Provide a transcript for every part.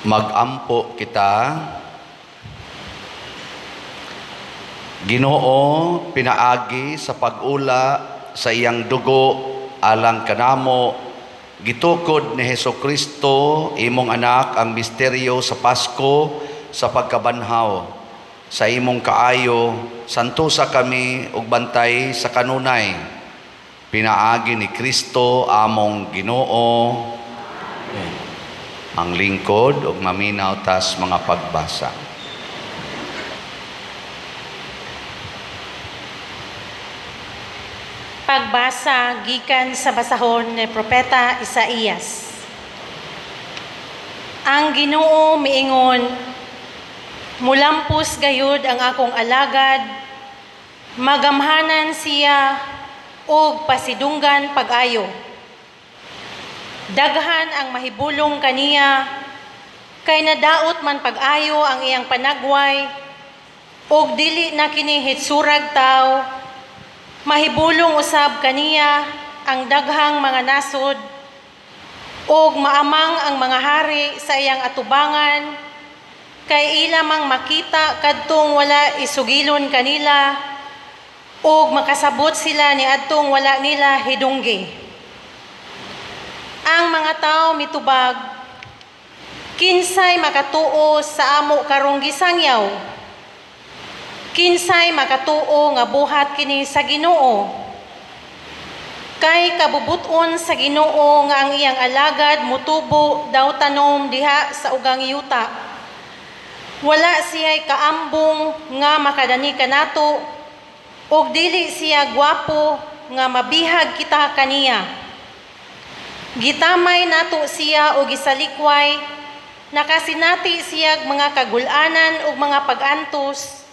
Magampo kita. Ginoo, pinaagi sa pag-ula sa iyang dugo alang kanamo, gitukod ni Heso Kristo, imong anak, ang misteryo sa Pasko sa pagkabanhaw. Sa imong kaayo, santusa kami ug bantay sa kanunay. Pinaagi ni Kristo among Ginoo. Ang lingkod ug maminaw tas mga pagbasa. Pagbasa gikan sa basahon ni Propeta Isaías. Ang Ginoo miingon, "Mulampos gayud ang akong alagad, magamhanan siya ug pasidunggan pag-ayo. Daghan ang mahibulong kaniya, kay nadaot man pag-ayo ang iyang panagway, ug dili na kini hitsurag tawo. Mahibulong usab kaniya ang daghang mga nasod, ug maamang ang mga hari sa iyang atubangan, kay ila mang makita kadtong wala isugilon kanila, ug makasabot sila niadtong wala nila hidunggi." Ang mga tao mitubag, "Kinsay makatuo sa amo karong gisangyaw? Kinsay makatuo nga buhat kini sa Ginoo? Kay kabubuton sa Ginoo nga ang iyang alagad mutubo daw tanom diha sa ugang yuta. Wala siya'y kaambong nga makadani kanato, ug dili siya gwapo nga mabihag kita kaniya. Gitamay nato siya og gisalikway, nakasinati siyag mga kagul-anan ug mga pag-antos.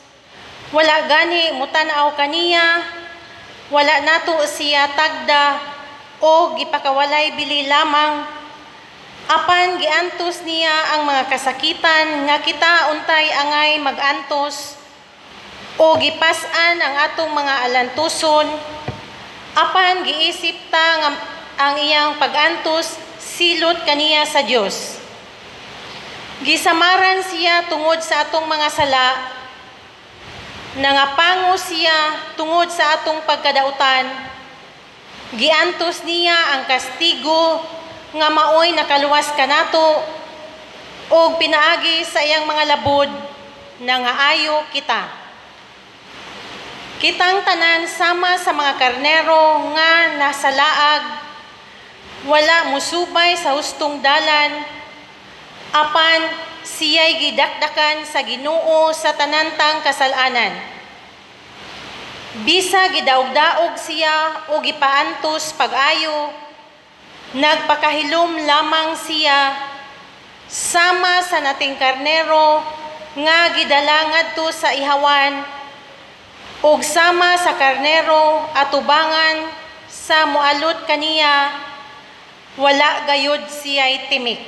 Wala gani mutan-aw kaniya, wala nato siya tagda o gipakawalay bili lamang. Apan giantos niya ang mga kasakitan nga kita untay angay magantos, o gipas-an ang atong mga alantuson. Apan giisip ta nga ang iyang pag-antos silot kaniya sa Dios. Gisamaran siya tungod sa atong mga sala, nangapango siya tungod sa atong pagkadautan. Giantos niya ang kastigo nga maoy nakaluwas kanato, ug pinaagi sa iyang mga labod nangaayo kita. Kitang tanan sama sa mga karnero nga nasa laag, wala musubay sa hustong dalan, apan siya'y gidakdakan sa Ginoo sa tanantang kasalanan. Bisa gidaog-daog siya o gipaantos pag-ayo, nagpakahilom lamang siya sama sa nating karnero nga gidala ngadto sa ihawan, ug sama sa karnero atubangan sa mualot kaniya, wala gayud siya'y timik.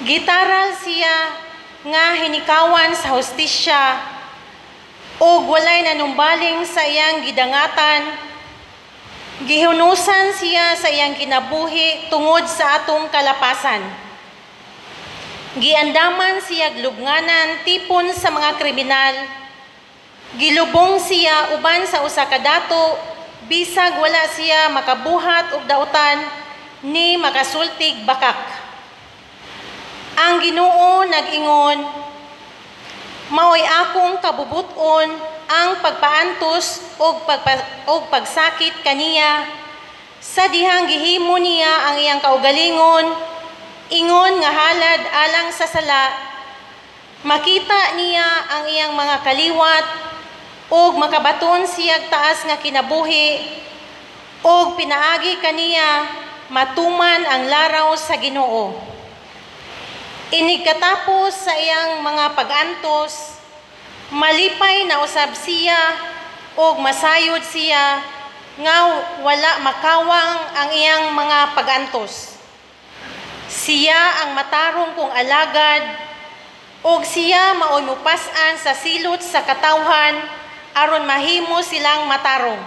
Gitaral siya nga hinikawan sa hustisya, ug walay nanumbaling sa iyang gidangatan. Gihunusan siya sa iyang kinabuhi tungod sa atong kalapasan. Giandaman siya lubnganan tipon sa mga kriminal. Gilubong siya uban sa usa ka dato, bisag wala siya makabuhat og dautan ni makasultig bakak. Ang Ginoo nag-ingon, "Maoy akong kabubuton ang pagpaantos og pagsakit kaniya sa dihang gihimo niya ang iyang kaugalingon ingon nga halad alang sa sala. Makita niya ang iyang mga kaliwat ug makabaton siyag taas nga kinabuhi, ug pinaagi kaniya matuman ang laraw sa Ginoo. Inig katapos sa iyang mga pag-antos, malipay na usab siya ug masayod siya nga wala makawang ang iyang mga pag-antos. Siya ang matarong kong alagad, ug siya maoy mupas-an sa silot sa katawhan aron mahimo silang matarong.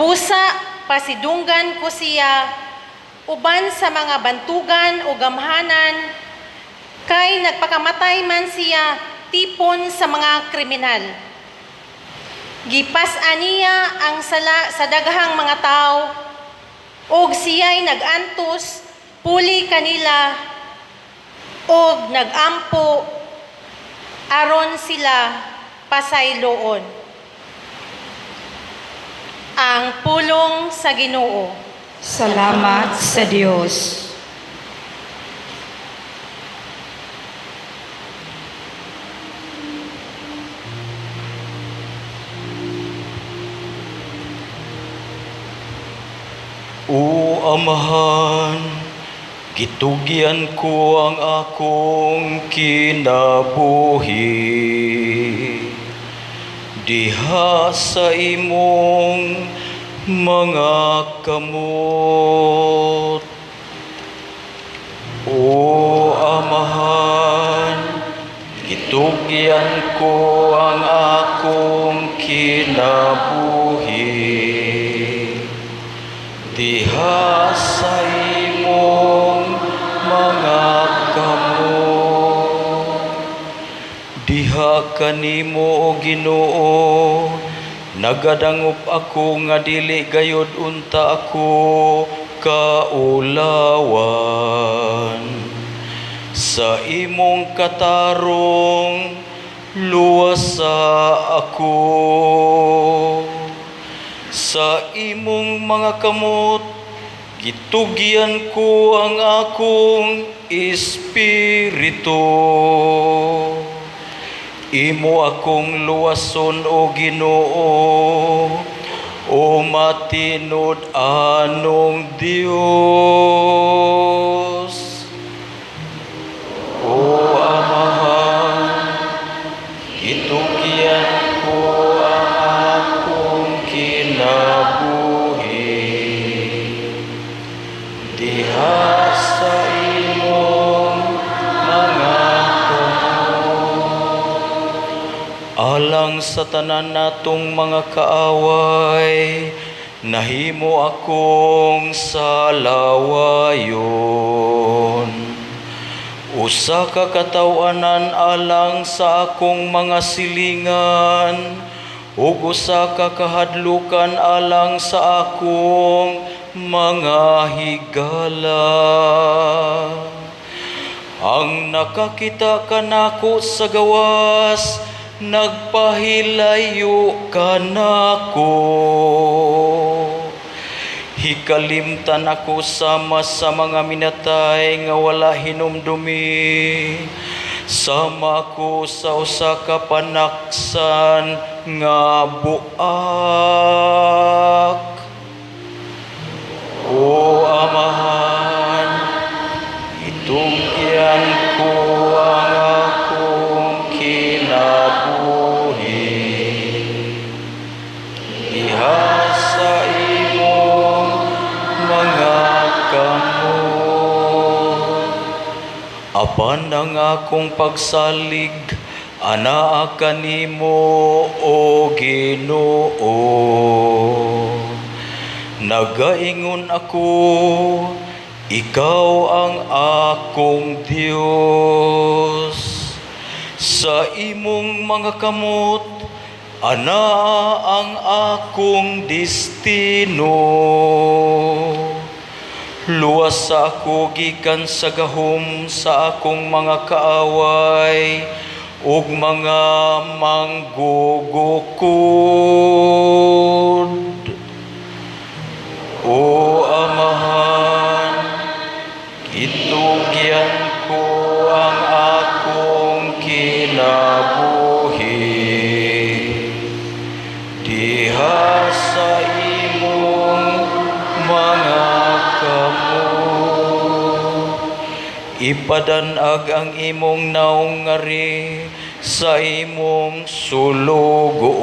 Busa pasidunggan ko siya uban sa mga bantugan o gamhanan, kay nagpakamatay man siya tipon sa mga kriminal. Gipas-an niya ang sala sa daghang mga tao ug siya'y nag-antos puli kanila ug nagampo aron sila pasayloon. Ang pulong sa Ginoo. Salamat sa Dios. O Amahan, gitugyan ko ang akong kinabuhi diha sa imong mga kamot. O Amahan, gitugyan ko ang akong kinabuhi diha sa imong mga kamot. Diha kanimo, O Ginoo, nagadangop ako nga dili gayod unta ako kaulawan. Sa imong katarong luwasa ako. Sa imong mga kamot, gitugyan ko ang akong espiritu. Imo akong luwason, O Ginoo, o matinud-anong Dios. O Amahan, gitugyan ko ang akong kinabuhi diha sa imong mga kamot. Alang sa tanan natong mga kaaway, nahimo akong salawayon. Usa ka kataw-anan alang sa akong mga silingan, ug usa ka kahadlukan alang sa akong mga higala. Ang nakakita kanako sa gawas, nagpahilayo kanako. Hikalimtan ako sama sa mga minatay nga wala hinumdumi. Sama ako sa usa ka panaksan nga buak. O Amahan, itugyan ko ang akong kinabuhi diha sa imong mga kamot. Apan ang akong pagsalig anaa kanimo, O Ginoo. Nagaingon ako, ikaw ang akong Dios. Sa imong mga kamot, anaa ang akong destino. Luwas sa ako gikan sa gahom sa akong mga kaaway ug mga manggugukod. O Amahan, gitugyan ko ang akong kinabuhi diha sa imong mga kamot. Ipadanag ang imong naong ngari sa imong sulugoon.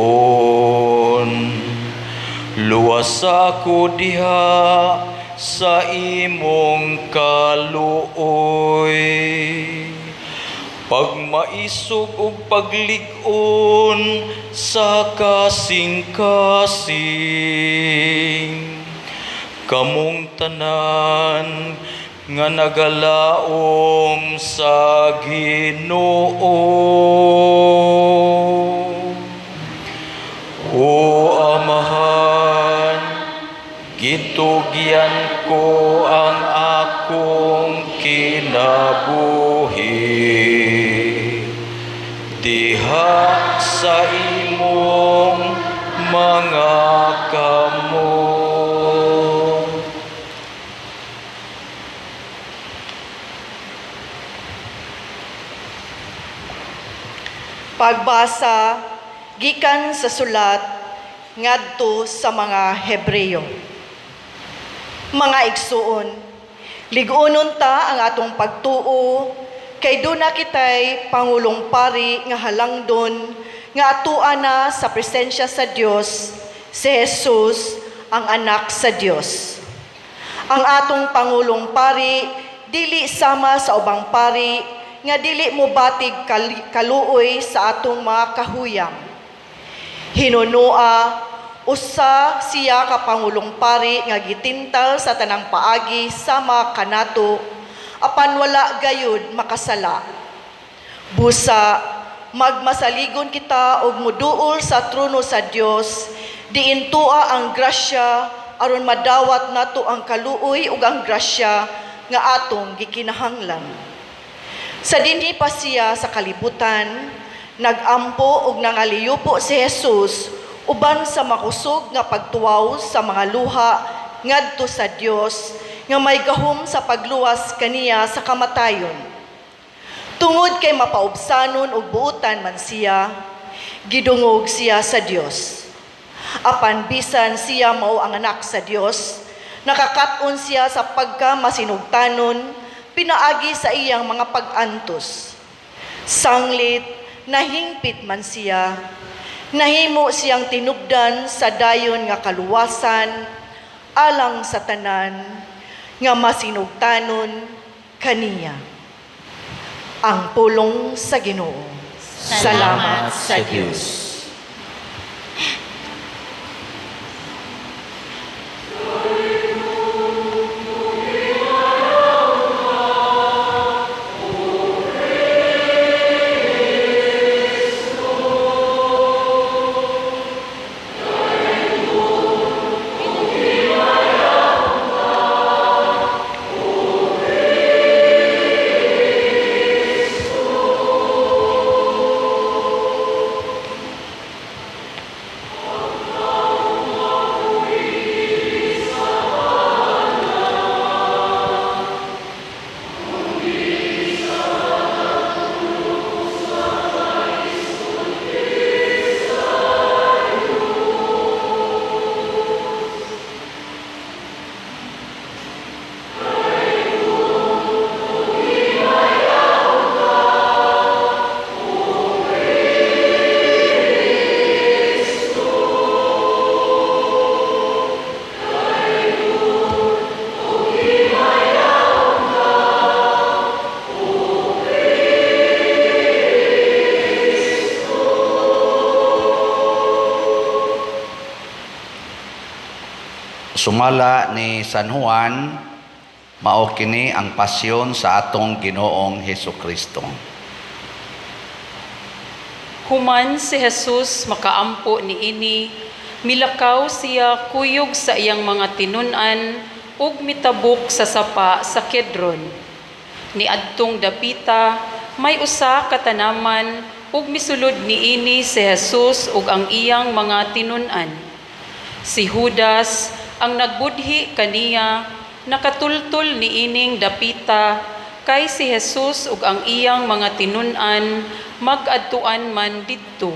Luwas ako diha sa imong kaluoy. Pagmaisog ug paglig-on sa kasing-kasing. Kamong tanan nga nagalaom sa Ginoo. O Amahan, gitugyan ko ang akong kinabuhi diha sa imong mga kamot. Pagbasa gikan sa sulat ngadto sa mga Hebreyo. Mga igsuon, lig-unon ta ang atong pagtuo kay duna kitay pangulong pari nga halangdon nga atua na sa presensya sa Dios, si Jesus ang anak sa Dios. Ang atong pangulong pari dili sama sa ubang pari nga dili mo batig kaluoy sa atong mga kahuyam. Hinunua usa siya ka pangulong pari nga gitintal sa tanang paagi sama kanato, apan wala gayud makasala. Busa magmasaligon kita og muduol sa trono sa Dios, diin tua ang grasya aron madawat nato ang kaluoy ug ang grasya nga atong gikinahanglan. Sa dinhi pa siya sa kalibutan, nagampo og nangaliyupo si Jesus uban sa makusog nga pagtuwaw sa mga luha ngadto sa Dios nga may gahom sa pagluwas kaniya sa kamatayon. Tungod kay mapaubsanon og buotan man siya, gidungog siya sa Dios. Apan bisan siya mao ang anak sa Dios, nakakat-on siya sa pagka masinugtanon, pinaagi sa iyang mga pag-antos. Sanglit, nahingpit man siya, nahimo siyang tinubdan sa dayon nga kaluwasan, alang sa tanan, nga masinugtanon kaniya. Ang pulong sa Ginoo. Salamat sa Dios. Sumala ni San Juan, mao kini ang pasyon sa atong Ginoong Hesukristo. Human si Jesus makaampo niini, milakaw siya kuyog sa iyang mga tinun-an ug mitabok sa sapa sa Kedron. Niadtong dapita, may usa ka tanaman ug misulod niini si Jesus ug ang iyang mga tinun-an. Si Judas ang nagbudhi kaniya nakatultol niining dapita kay si Jesus ug ang iyang mga tinun-an magadtuan man didto.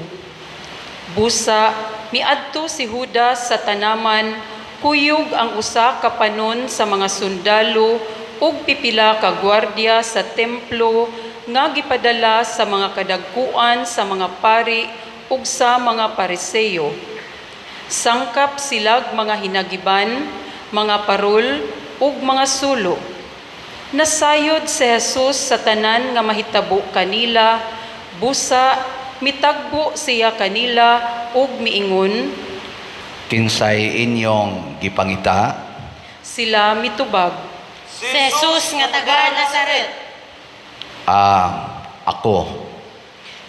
Busa miadto si Judas sa tanaman kuyog ang usa ka panon sa mga sundalo ug pipila ka gwardiya sa templo nga gipadala sa mga kadagkuan sa mga pari ug sa mga Pariseo. Sangkap silag mga hinagiban, mga parol ug mga sulo. Nasayod si Jesus sa tanan nga mahitabo kanila, busa mitagbo siya kanila ug miingon, Kinsay inyong gipangita? Sila mitubag. Si Jesus nga taga Nazaret. Ah, ako.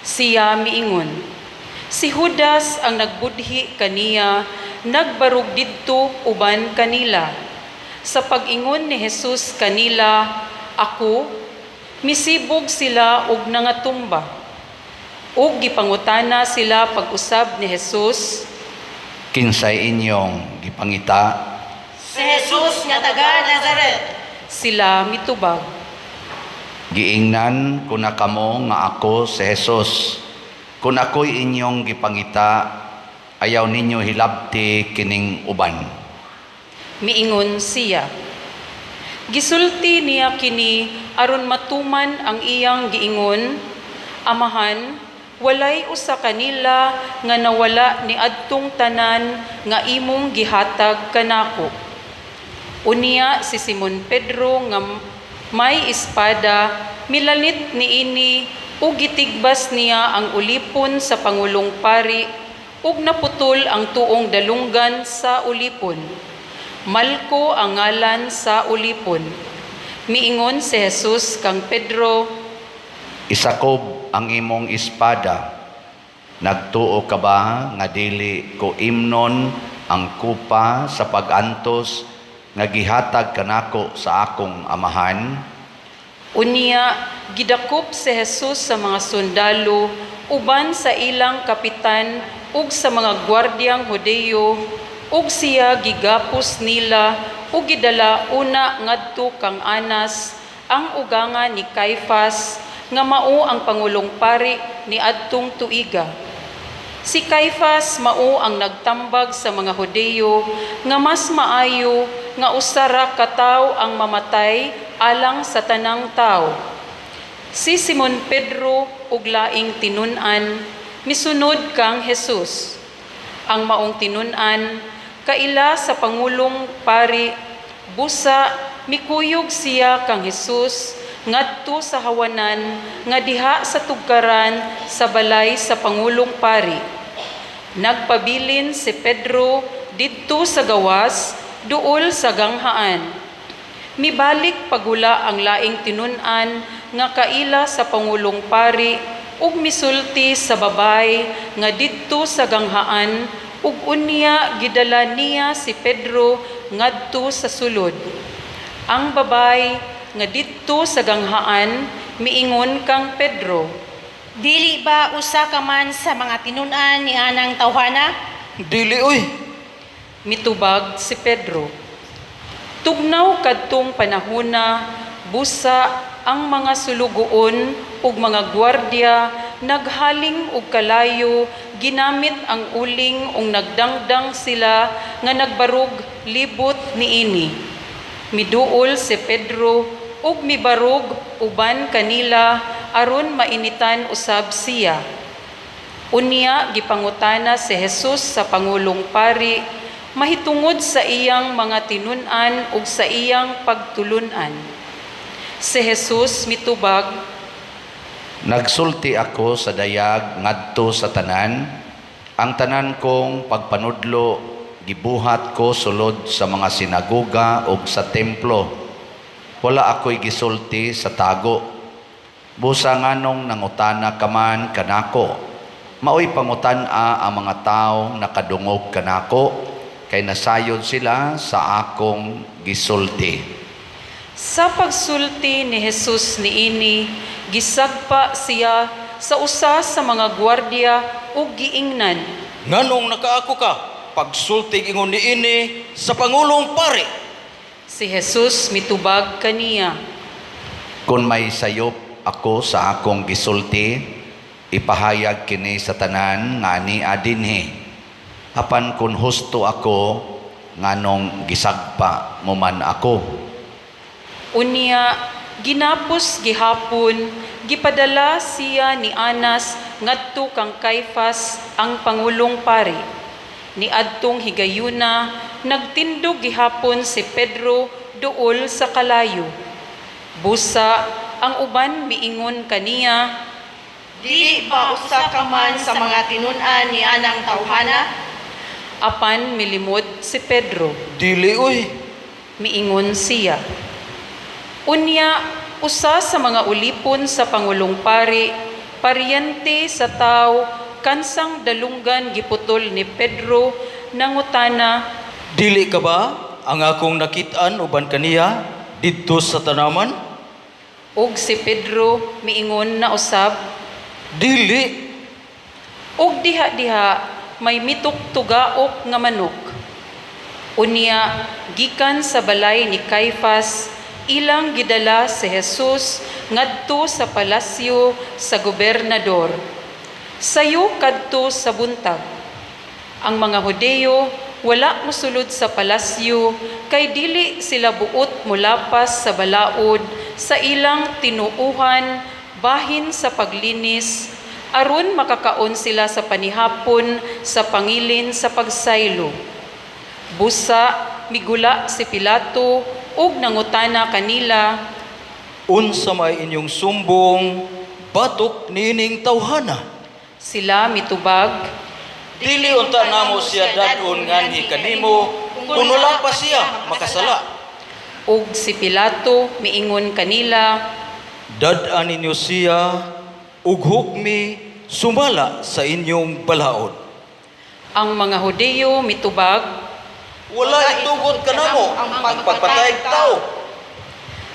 Siya miingon. Si Judas ang nagbudhi kaniya, nagbarog didto uban kanila. Sa pag-ingon ni Jesus kanila, "Ako," misibog sila og nangatumba. Ug gipangutana sila pag-usab ni Jesus. Kinsay inyong gipangita? Si Jesus nga taga Nazaret. Sila mitubag. Giingnan ko na kamo nga ako si Jesus. Kung ako'y inyong gipangita, ayaw ninyo hilabti kining uban. Miingon siya. Gisulti niya kini aron matuman ang iyang giingon, "Amahan, walay usa kanila nga nawala ni adtong tanan nga imong gihatag kanako." Unya si Simon Pedro nga may espada, milalit niini ug gitigbas niya ang ulipon sa pangulong pari ug naputol ang tuong dalunggan sa ulipon. Malko ang ngalan sa ulipon. Miingon si Jesus kang Pedro, Isakob ang imong espada. Nagtuo ka ba nga dili ko imnon ang kupa sa pag-antos nga gihatag kanako sa akong amahan? Unya gidakop si Jesus sa mga sundalo uban sa ilang kapitan ug sa mga gwardyang Hudeyo ug siya gigapos nila ug gidala una ngadto kang Anas, ang uganga ni Caifas nga mao ang pangulong pari niadtong tuiga. Si Caifas mao ang nagtambag sa mga Hudeyo nga mas maayo nga usa ra ka tawo ang mamatay alang sa tanang tawo. Si Simon Pedro ug laing tinun-an misunod kang Jesus. Ang maong tinun-an kaila sa pangulong pari, busa mikuyog siya kang Jesus ngadto sa hawanan nga diha sa tugkaran sa balay sa pangulong pari. Nagpabilin si Pedro didto sa gawas, duol sa ganghaan. Mibalik pagula ang laing tinun-an nga kaila sa pangulong pari ug misulti sa babay nga didto sa ganghaan ug unya gidala niya si Pedro ngadto sa sulod. Ang babay nga didto sa ganghaan miingon kang Pedro, Dili ba usa ka man sa mga tinun-an ni anang tawhana? Dili oy. Mitubag si Pedro. Tugnaw kadtong panahona, busa ang mga sulugoon ug mga gwardiya naghaling og kalayo ginamit ang uling ug nagdangdang sila nga nagbarog libot niini. Miduol si Pedro ug mibarog uban kanila aron mainitan usab siya. Unya gipangutana si Jesus sa pangulong pari mahitungod sa iyang mga tinun-an ug sa iyang pagtulun-an. Si Jesus mitubag, Nagsulti ako sa dayag ngadto sa tanan. Ang tanan kong pagpanudlo gibuhat ko sulod sa mga sinagoga ug sa templo. Wala ako'y gisulti sa tago. Busa nganong nangutana ka man kanako? Maoy pangutan-a ang mga tawo nakadungog kanako kay nasayod sila sa akong gisulti. Sa pagsulti ni Jesus niini, gisagpa siya sa usa sa mga gwardiya ug giingnan, Nganong nakaako ka? Pagsulti ingon niini sa pangulong pari. Si Jesus mitubag kaniya, Kung may sayop ako sa akong gisulti, ipahayag kini sa tanan nga ania dinhi. Apan kung husto ako, nganong gisagpa mo man ako? Unya, ginapos gihapon, gipadala siya ni Anas ngadto kang Caifas ang pangulong pari. Niadtong higayuna, nagtindog gihapon si Pedro duol sa kalayo. Busa, ang uban miingon kaniya, Dili ba usa ka man sa mga tinun-an ni anang tawhana? Apan milimod si Pedro. Dili oy. Miingon siya. Unya, usa sa mga ulipon sa pangulong pari, paryente sa tawo kansang dalunggan giputol ni Pedro, nangutana, Dili ka ba ang akong nakit-an uban kaniya didto sa tanaman? Ug si Pedro miingon na usab, Dili. Ug diha-diha may mituktugaok nga manok. Unya gikan sa balay ni Caifas ilang gidala si Jesus ngadto sa palasyo sa gobernador. Sayo kadto sa buntag. Ang mga Hudeyo wala mosulod sa palasyo kay dili sila buot molapas sa balaod sa ilang tinuuhan bahin sa paglinis aron makakaon sila sa panihapon sa pangilin sa pagsaylo. Busa migula si Pilato ug nangutana kanila, Unsa may inyong sumbong batok niining tawhana? Sila mitubag, Dili unta namo siya dad-on nganhi kanimo kun wala pa siya makasala. Ug si Pilato miingon kanila, Dad-an ninyo siya ug hukmi sumala sa inyong balaod. Ang mga Hudeyo mitubag, Wala itugot kanamo ang pagpatay tao.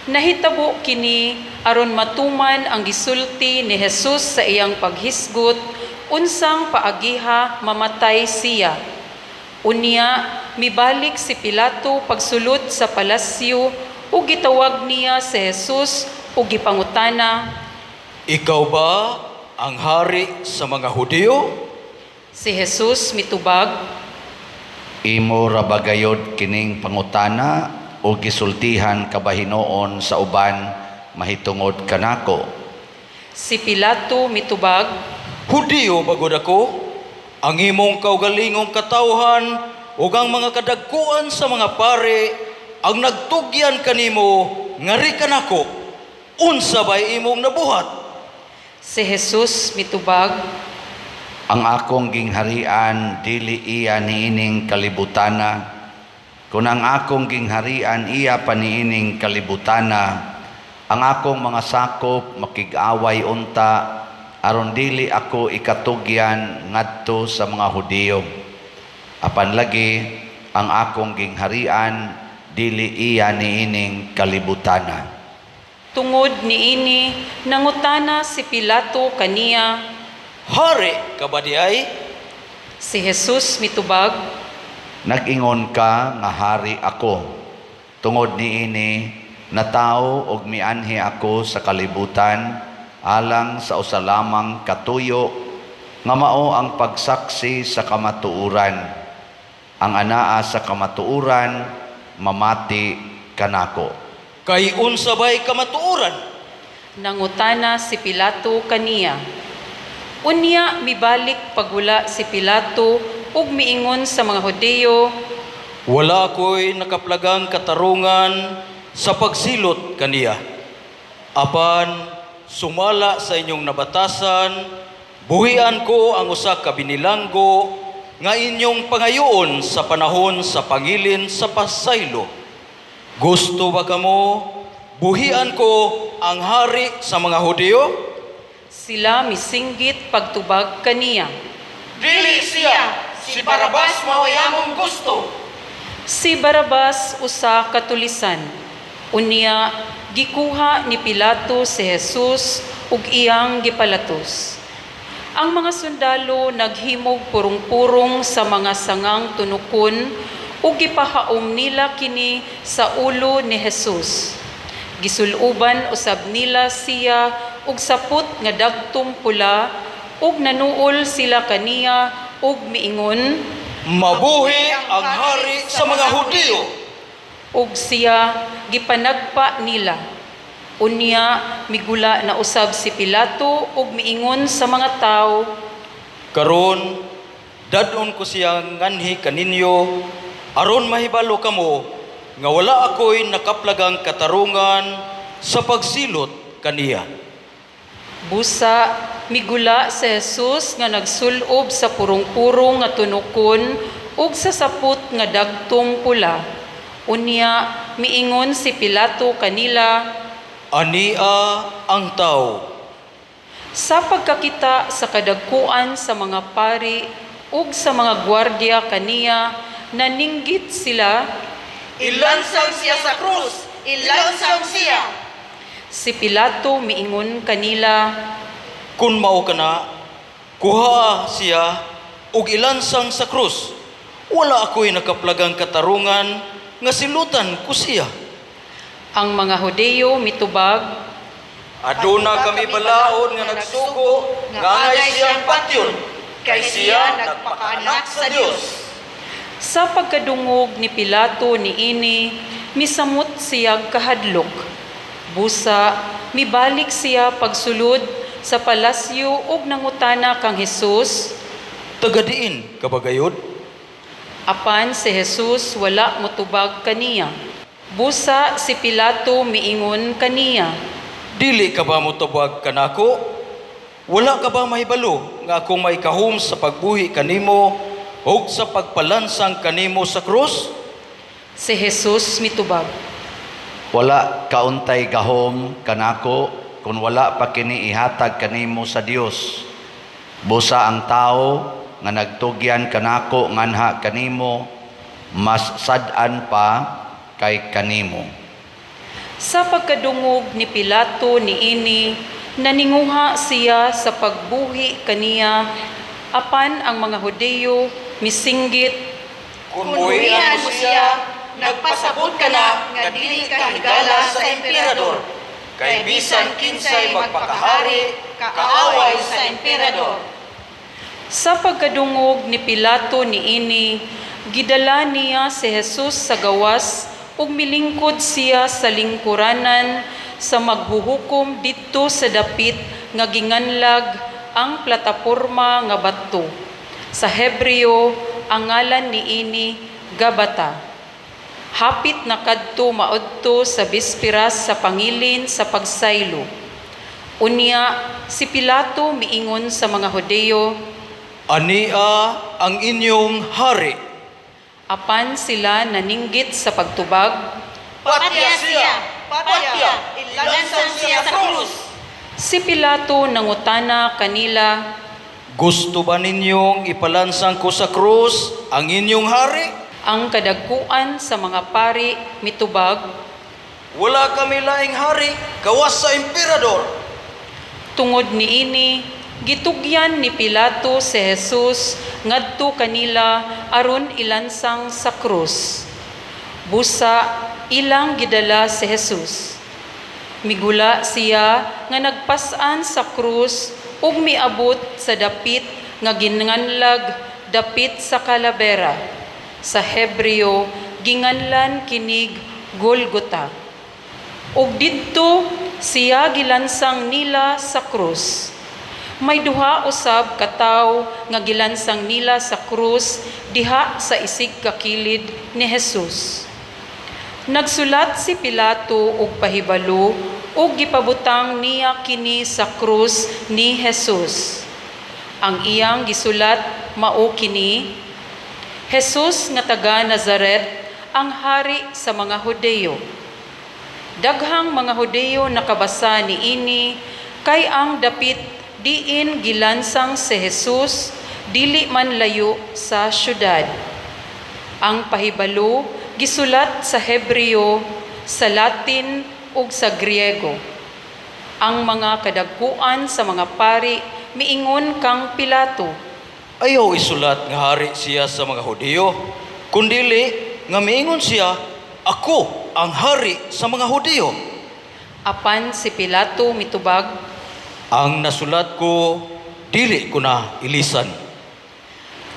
Nahitabo kini aron matuman ang gisulti ni Jesus sa iyang paghisgot unsang paagiha mamatay siya. Unya mibalik si Pilato pagsulod sa palasyo ug gitawag niya si Jesus ug gipangutana. Ikaw ba ang hari sa mga Hudiyo? Si Jesus mitubag, Imo ra ba gayod kining pangutana o gisultihan ka ba hinuon sa uban mahitungod kanako? Si Pilato mitubag, Hudiyo ba gud ako? Ang imong kaugalingong katawhan ug ang mga kadagkuan sa mga pare ang nagtugyan kanimo ngari kanako. Unsa bay imong nabuhat? Si Jesus mitubag, Ang akong gingharian dili iya niining kalibutana. Kung ang akong gingharian iya pa niining kalibutana, ang akong mga sakop makig-away unta aron dili ako ikatugyan ngadto sa mga Hudiyo. Apan lagi ang akong gingharian dili iya niining kalibutana. Tungod niini nangutana si Pilato kaniya, Hari ka ba diay? Si Jesus mitubag, Nag-ingon ka nga hari ako. Tungod niini natawo og mianhi ako sa kalibutan alang sa usa lamang katuyo nga mao ang pagsaksi sa kamatuoran. Ang anaa sa kamatuoran mamati kanako. Kay unsa bay kamatuoran? Nangutana si Pilato kaniya. Unya mibalik pagula si Pilato ug miingon sa mga Hudiyo, Wala ko'y nakaplagang katarungan sa pagsilot kaniya. Apan sumala sa inyong nabatasan, buhian ko ang usa ka binilanggo nga inyong pangayoon sa panahon sa pangilin sa pasaylo. Gusto ba kamo buhian ko ang hari sa mga Hudiyo? Sila misinggit pagtubag kaniya. Dili siya, si Barabas mao among gusto. Si Barabas usa ka tulisan. Unya gikuha ni Pilato si Jesus ug iyang gipalatos. Ang mga sundalo naghimog purong-purong sa mga sangang tunukon ug gipahaom nila kini sa ulo ni Jesus. Gisuluban usab nila siya og sapot nga dagtom pula ug nanuol sila kaniya ug miingon, Mabuhi ang hari sa mga Hudiyo. Ug siya gipanagpa nila. Unya migula na usab si Pilato ug miingon sa mga tawo, Karon, dad-on ko siya nganhi kaninyo aron mahibalo kamo nga wala ako'y nakaplagang katarungan sa pagsilot kaniya. Busa migula si Jesus nga nagsulob sa purong-purong nga tunukon ug sa sapot nga dagtong pula. Unya miingon si Pilato kanila, "Ania ang tawo." Sa pagkakita sa kadagkuan sa mga pari ug sa mga gwardiya kaniya, naninggit sila, "Ilansang siya sa krus! Ilansang siya!" Si Pilato miingon kanila, "Kun mao kana, kuhaa siya ug ilansang sa krus. Wala ako'y nakaplagang katarungan nga silutan ko siya." Ang mga Hudeyo mitubag, "Aduna kami balaod nga nagsugo nga angay siyang patyon, kay siya nagpakaanak sa Dios." Sa pagkadungog ni Pilato niini, misamot siyag kahadlok. Busa, mibalik siya pagsulod sa palasyo ug nangutana kang Hesus, "Taga diin ka ba gayod?" Apan si Jesus wala motubag kaniya. Busa si Pilato miingon kaniya, "Dili ka ba motubag kanako? Wala ka ba mahibalo nga ako may kahom sa pagbuhi kanimo ug sa pagpalansang kanimo sa krus?" Si Jesus mitubag, "Wala kauntay gahom kanako kung wala pa kini ihatag kanimo sa Dios. Busa ang tawo nga nagtugyan kanako nganha kanimo mas sad-an pa kay kanimo." Sa pagkadungog ni Pilato niini, naninguha siya sa pagbuhi kaniya, apan ang mga Hudeyo misinggit, "Kung "Kung buhian mo siya, nagpasabot ka na nga dili ka higala sa emperador. Kay bisan kinsay magpakahari, kaaway sa emperador." Sa pagkadungog ni Pilato niini, gidala niya si Jesus sa gawas ug milingkod siya sa lingkuranan sa maghuhukom didto sa dapit nga ginganlag ang Plataporma nga Bato. Sa Hebreo, ang ngalan niini Gabata. Hapit na kadto maudto sa bispiras sa pangilin sa pagsaylo. Unya si Pilato miingon sa mga Hudeyo, "Ania ang inyong hari." Apan sila naninggit sa pagtubag, "Patya siya! Patya! Ilansang siya sa krus!" Si Pilato nangutana kanila, "Gusto ba ninyong ipalansang ko sa krus ang inyong hari?" Ang kadagkuan sa mga pari mitubag, "Wala kami laing hari gawas sa emperador." Tungod niini, gitugyan ni Pilato si Jesus ngadto kanila aron ilansang sa krus. Busa ilang gidala si Jesus. Migula siya nga nagpas-an sa krus ug miabot sa dapit nga ginganlag Dapit sa Kalabera. Sa Hebreo ginganlan kinig Golgota. Ug didto siya gilansang nila sa krus. May duha usab ka tawo nga gilansang nila sa krus diha sa isig kakilid ni Jesus. Nagsulat si Pilato og pahibalo ug gipabutang niya kini sa krus ni Jesus. Ang iyang gisulat mao kini: "Jesus nga taga Nazaret, ang hari sa mga Hudeyo." Daghang mga Hudeyo nakabasa niini kay ang dapit diin gilansang si Jesus dili man layo sa syudad. Ang pahibalo gisulat sa Hebreo, sa Latin ug sa Griego. Ang mga kadagkuan sa mga pari miingon kang Pilato, "Ayaw isulat nga hari siya sa mga Hudiyo, kundili nga miingon siya, 'Ako ang hari sa mga Hudiyo.'" Apan si Pilato mitubag, "Ang nasulat ko, dili ko na ilisan."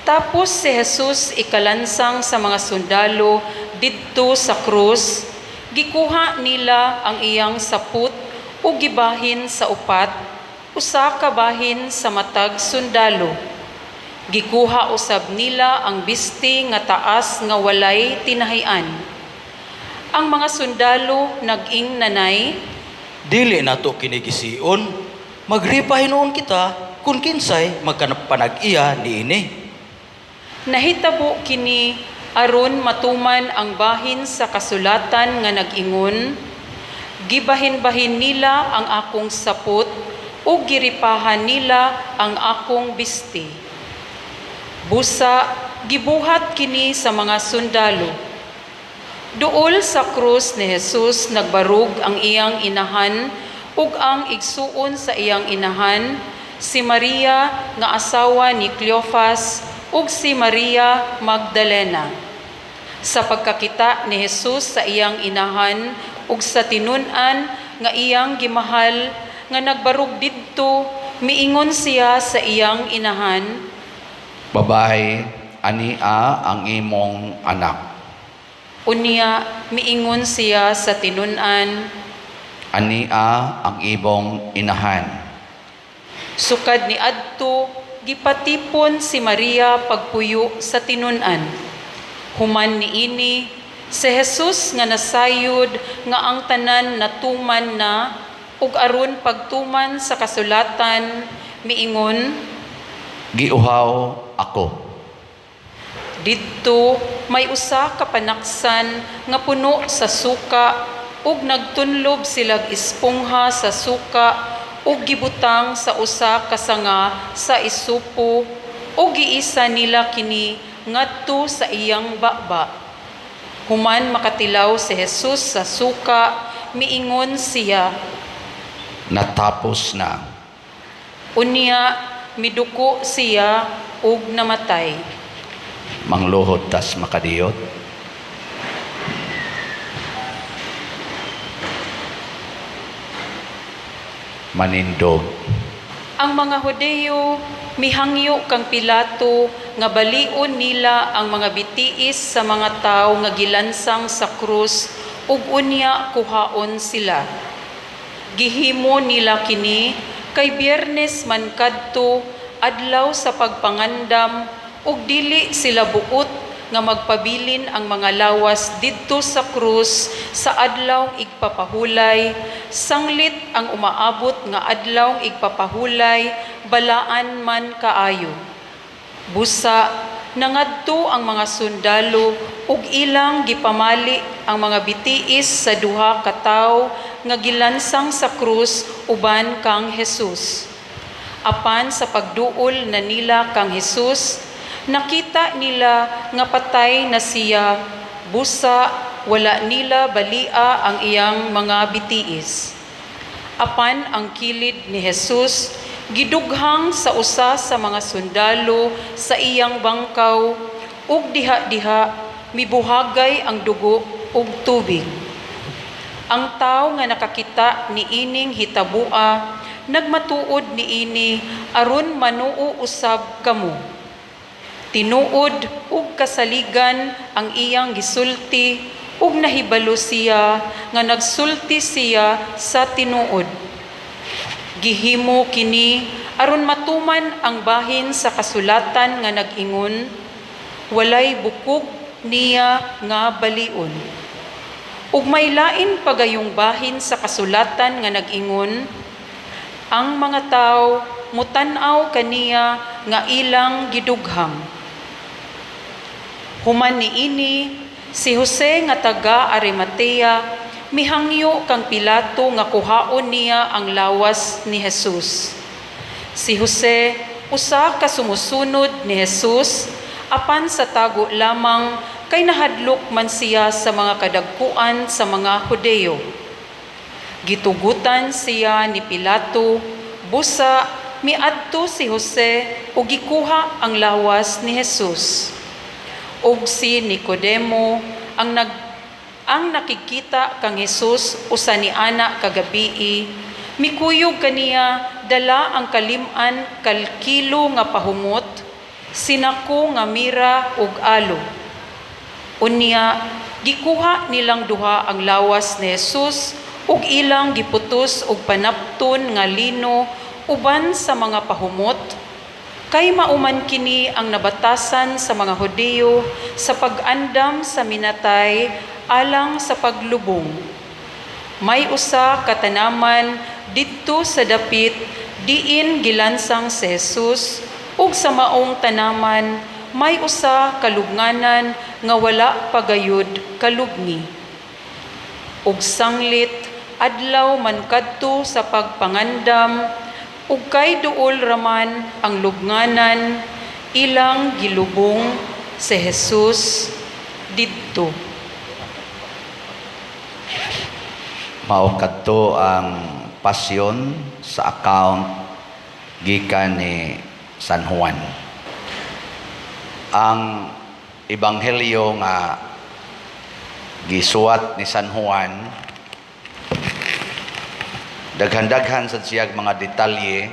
Tapos si Jesus ikalansang sa mga sundalo didto sa krus, gikuha nila ang iyang saput ug gibahin sa upat, usa ka bahin sa matag sundalo. Gikuha usab nila ang bisti nga taas nga walay tinahian. Ang mga sundalo nag-ingnanay, "Dili nato kini gision, magripa hinuon kita kung kinsay magpanag-iya niini." Nahitabo kini Aron matuman ang bahin sa kasulatan nga nag-ingon, "Gibahin-bahin nila ang akong sapot ug giripahan nila ang akong bisti." Busa gibuhat kini sa mga sundalo. Duol sa krus ni Jesus nagbarug ang iyang inahan ug ang igsuon sa iyang inahan, si Maria nga asawa ni Cleofas ug si Maria Magdalena. Sa pagkakita ni Jesus sa iyang inahan ug sa tinun-an nga iyang gimahal nga nagbarug didto, miingon siya sa iyang inahan, "Babae, ania ang imong anak." Unya miingon siya sa tinun-an, "Ania ang imong inahan." Sukad ni adto, gipatipon si Maria pagpuyo sa tinun-an. Human niini, si Jesus nga nasayod nga ang tanan natuman na ug aron pagtuman sa kasulatan, miingon, "Giuhaw ako." Didto may usa ka panaksan nga puno sa suka ug nagtunlob silag espongha sa suka ug gibutang sa usa ka sanga sa isopo ug giisa nila kini ngadto sa iyang baba. Human makatilaw si Jesus sa suka, miingon siya, "Natapos na." Unya miduko siya ug namatay. Mangluhod tas makadiyot. Manindog. Ang mga Hudeyo mihangyo kang Pilato nga balion nila ang mga bitiis sa mga tawo nga gilansang sa krus ug unya kuhaon sila. Gihimo nila kini kay Biyernes man kadto, adlaw sa pagpangandam, ug dili sila buot nga magpabilin ang mga lawas didto sa krus sa adlaw igpapahulay, sanglit ang umaabot nga adlaw igpapahulay balaan man kaayo. Busa nangadto ang mga sundalo ug ilang gipamali ang mga bitiis sa duha ka tawo nga gilansang sa krus uban kang Jesus. Apan sa pagduol na nila kang Jesus, nakita nila nga patay na siya, busa wala nila balia ang iyang mga bitiis. Apan ang kilid ni Jesus gidughang sa usa sa mga sundalo sa iyang bangkaw, ug diha-diha mibuhagay ang dugo ug tubig. Ang tawo nga nakakita niining hitabua nagmatuod niini aron manuo usab kamo. Tinuod ug kasaligan ang iyang gisulti ug nahibalo siya nga nagsulti siya sa tinuod. Gihimo kini aron matuman ang bahin sa kasulatan nga nag-ingon, "Walay bukog niya nga balion." Ug may lain pagayong bahin sa kasulatan nga nag-ingon, "Ang mga tawo mutan-aw kaniya nga ilang gidughang." Human niini, si Jose nga taga Arimatea mihangyo kang Pilato nga kuhaon niya ang lawas ni Jesus. Si Jose usa ka sumusunod ni Jesus, apan sa tago lamang kay nahadlok man siya sa mga kadagkuan sa mga Hudeyo. Gitugutan siya ni Pilato, busa miadto si Jose ug gikuha ang lawas ni Jesus. Ug si Nicodemo ang nakikita kang Jesus usa ni ana kagabii, mikuyog kaniya dala ang kalim-an kalkilo nga pahumot, sinako nga mira ug alo. Unya gikuha nilang duha ang lawas ni Jesus ug ilang giputos og panapton nga lino uban sa mga pahumot, kay mauman kini ang nabatasan sa mga Hudiyo sa pag-andam sa minatay alang sa paglubong. May usa ka tanaman didto sa dapit diin gilansang si Jesus, ug sa maong tanaman may usa ka lubnganan nga wala pa gayud kalubngi. Ug sanglit adlaw man kadto sa pagpangandam, ug kay duol raman ang lubnganan, ilang gilubong si Jesus didto. Mao kadto ang pasyon sa account gikan ni San Juan. Ang ebanghelyo nga gisuwat ni San Juan, daghan-daghan sad siyag mga detalye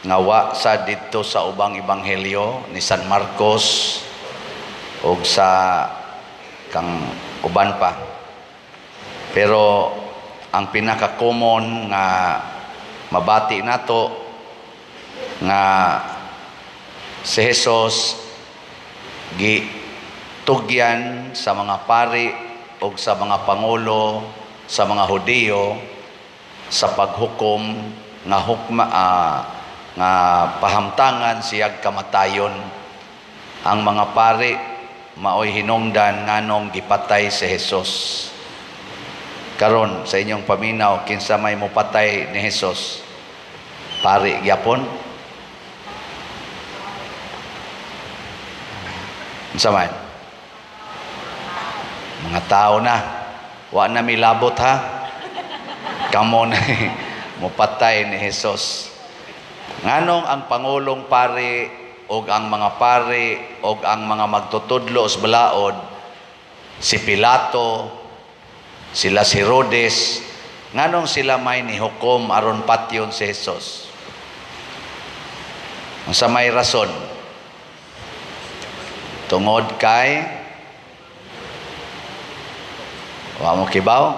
nga wa sa didto sa ubang ebanghelyo ni San Marcos og sa kang uban pa. Pero ang pinaka-common nga mabati nato nga si Jesus gitugyan sa mga pari o sa mga pangulo sa mga Hudiyo sa paghukom nga hukma, nga pahamtangan siyag kamatayon. Ang mga pari maoy hinungdan nganong gipatay si Jesus. Karon sa inyong paminaw, kinsa may mopatay ni Jesus? Pari gyapon? Unsa man? Mga tao na. Wa na milabot ha. Kamo na mopatay ni Jesus. Nganong ang pangulong pari og ang mga pari og ang mga magtutudlo sa balaod, si Pilato, sila si Herodes, nganong sila may nihukom aron patyon si Jesus? Unsa may rason? Tungod kay wa mo kibaw?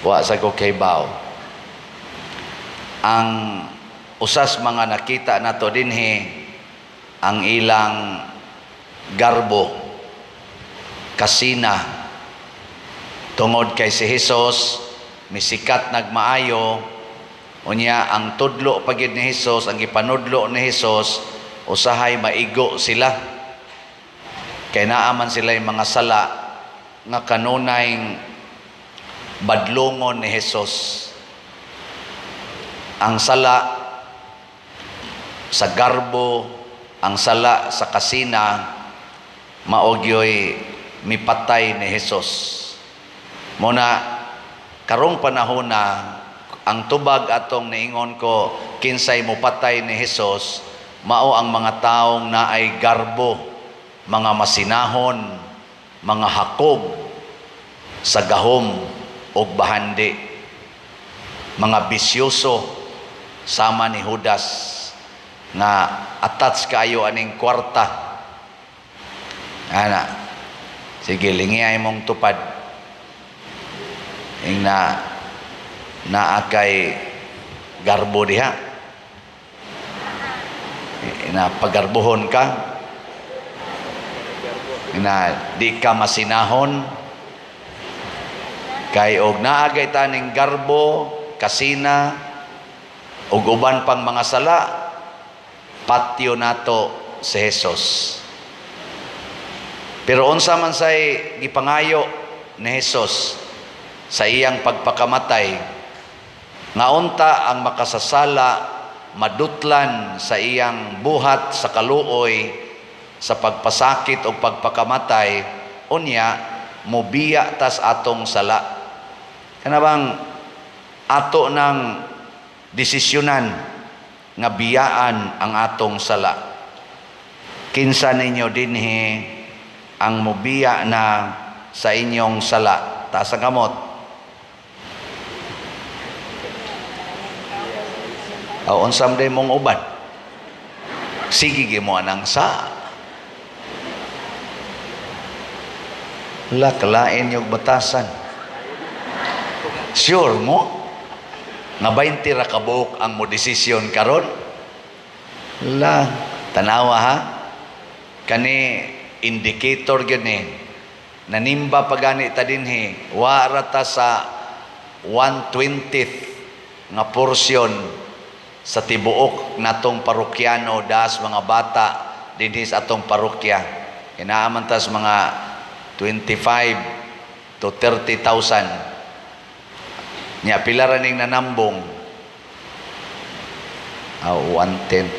Wa sa ko kibaw. Ang usas mga nakita nato dinhi ang ilang garbo, kasina, tungod kay si Jesus misikat nagmaayo, unya ang tudlo pa gyud ni Jesus, ang gipanudlo ni Jesus, usahay maigo sila. Kay naa man sila yung mga sala nga kanunay badlongon ni Jesus. Ang sala sa garbo, ang sala sa kasina, maogyoy mipatay ni Jesus. Muna karong panahon na ang tubag atong niingon ko kinsay mopatay ni Jesus, mao ang mga taong naay garbo, mga masinahon, mga hakob sa gahom og bahandi, mga bisyoso sama ni Judas nga attach kaayo aning kwarta. Ana, sige, lingi ay mong tupad. Ing na naa kay garbo diha. Ina pagarbohon ka. Ina di ka masinahon. Kay og naa kay taning garbo, kasina ug uban pang mga sala, patyo nato si Jesus. Pero unsa man say gipangayo ni Jesus sa iyang pagpakamatay, nga unta ang makasasala madutlan sa iyang buhat sa kaluoy sa pagpasakit o pagpakamatay, unya mobiya tas atong sala. Kana bang ato ng desisyonan nga biyaan ang atong sala? Kinsa ninyo dinhi ang mobiya na sa inyong sala? Taas ang kamot. O unsam day mong uban? Sige gimo anang sa. La kalain yung batasan. Sure mo? Nga 20 ra ka buok ang mo desisyon karon? La, tanawa ha. Kani indicator gyud ni. Nanimba pa gani ta dinhi, wa ra ta sa 1/20 nga porsyon sa tibuok natong parokyano, das mga bata dinhi sa atong parokya. Naa man tas mga 25 to 30,000. Nya pila ra ning nanambong? Ah, 1/10.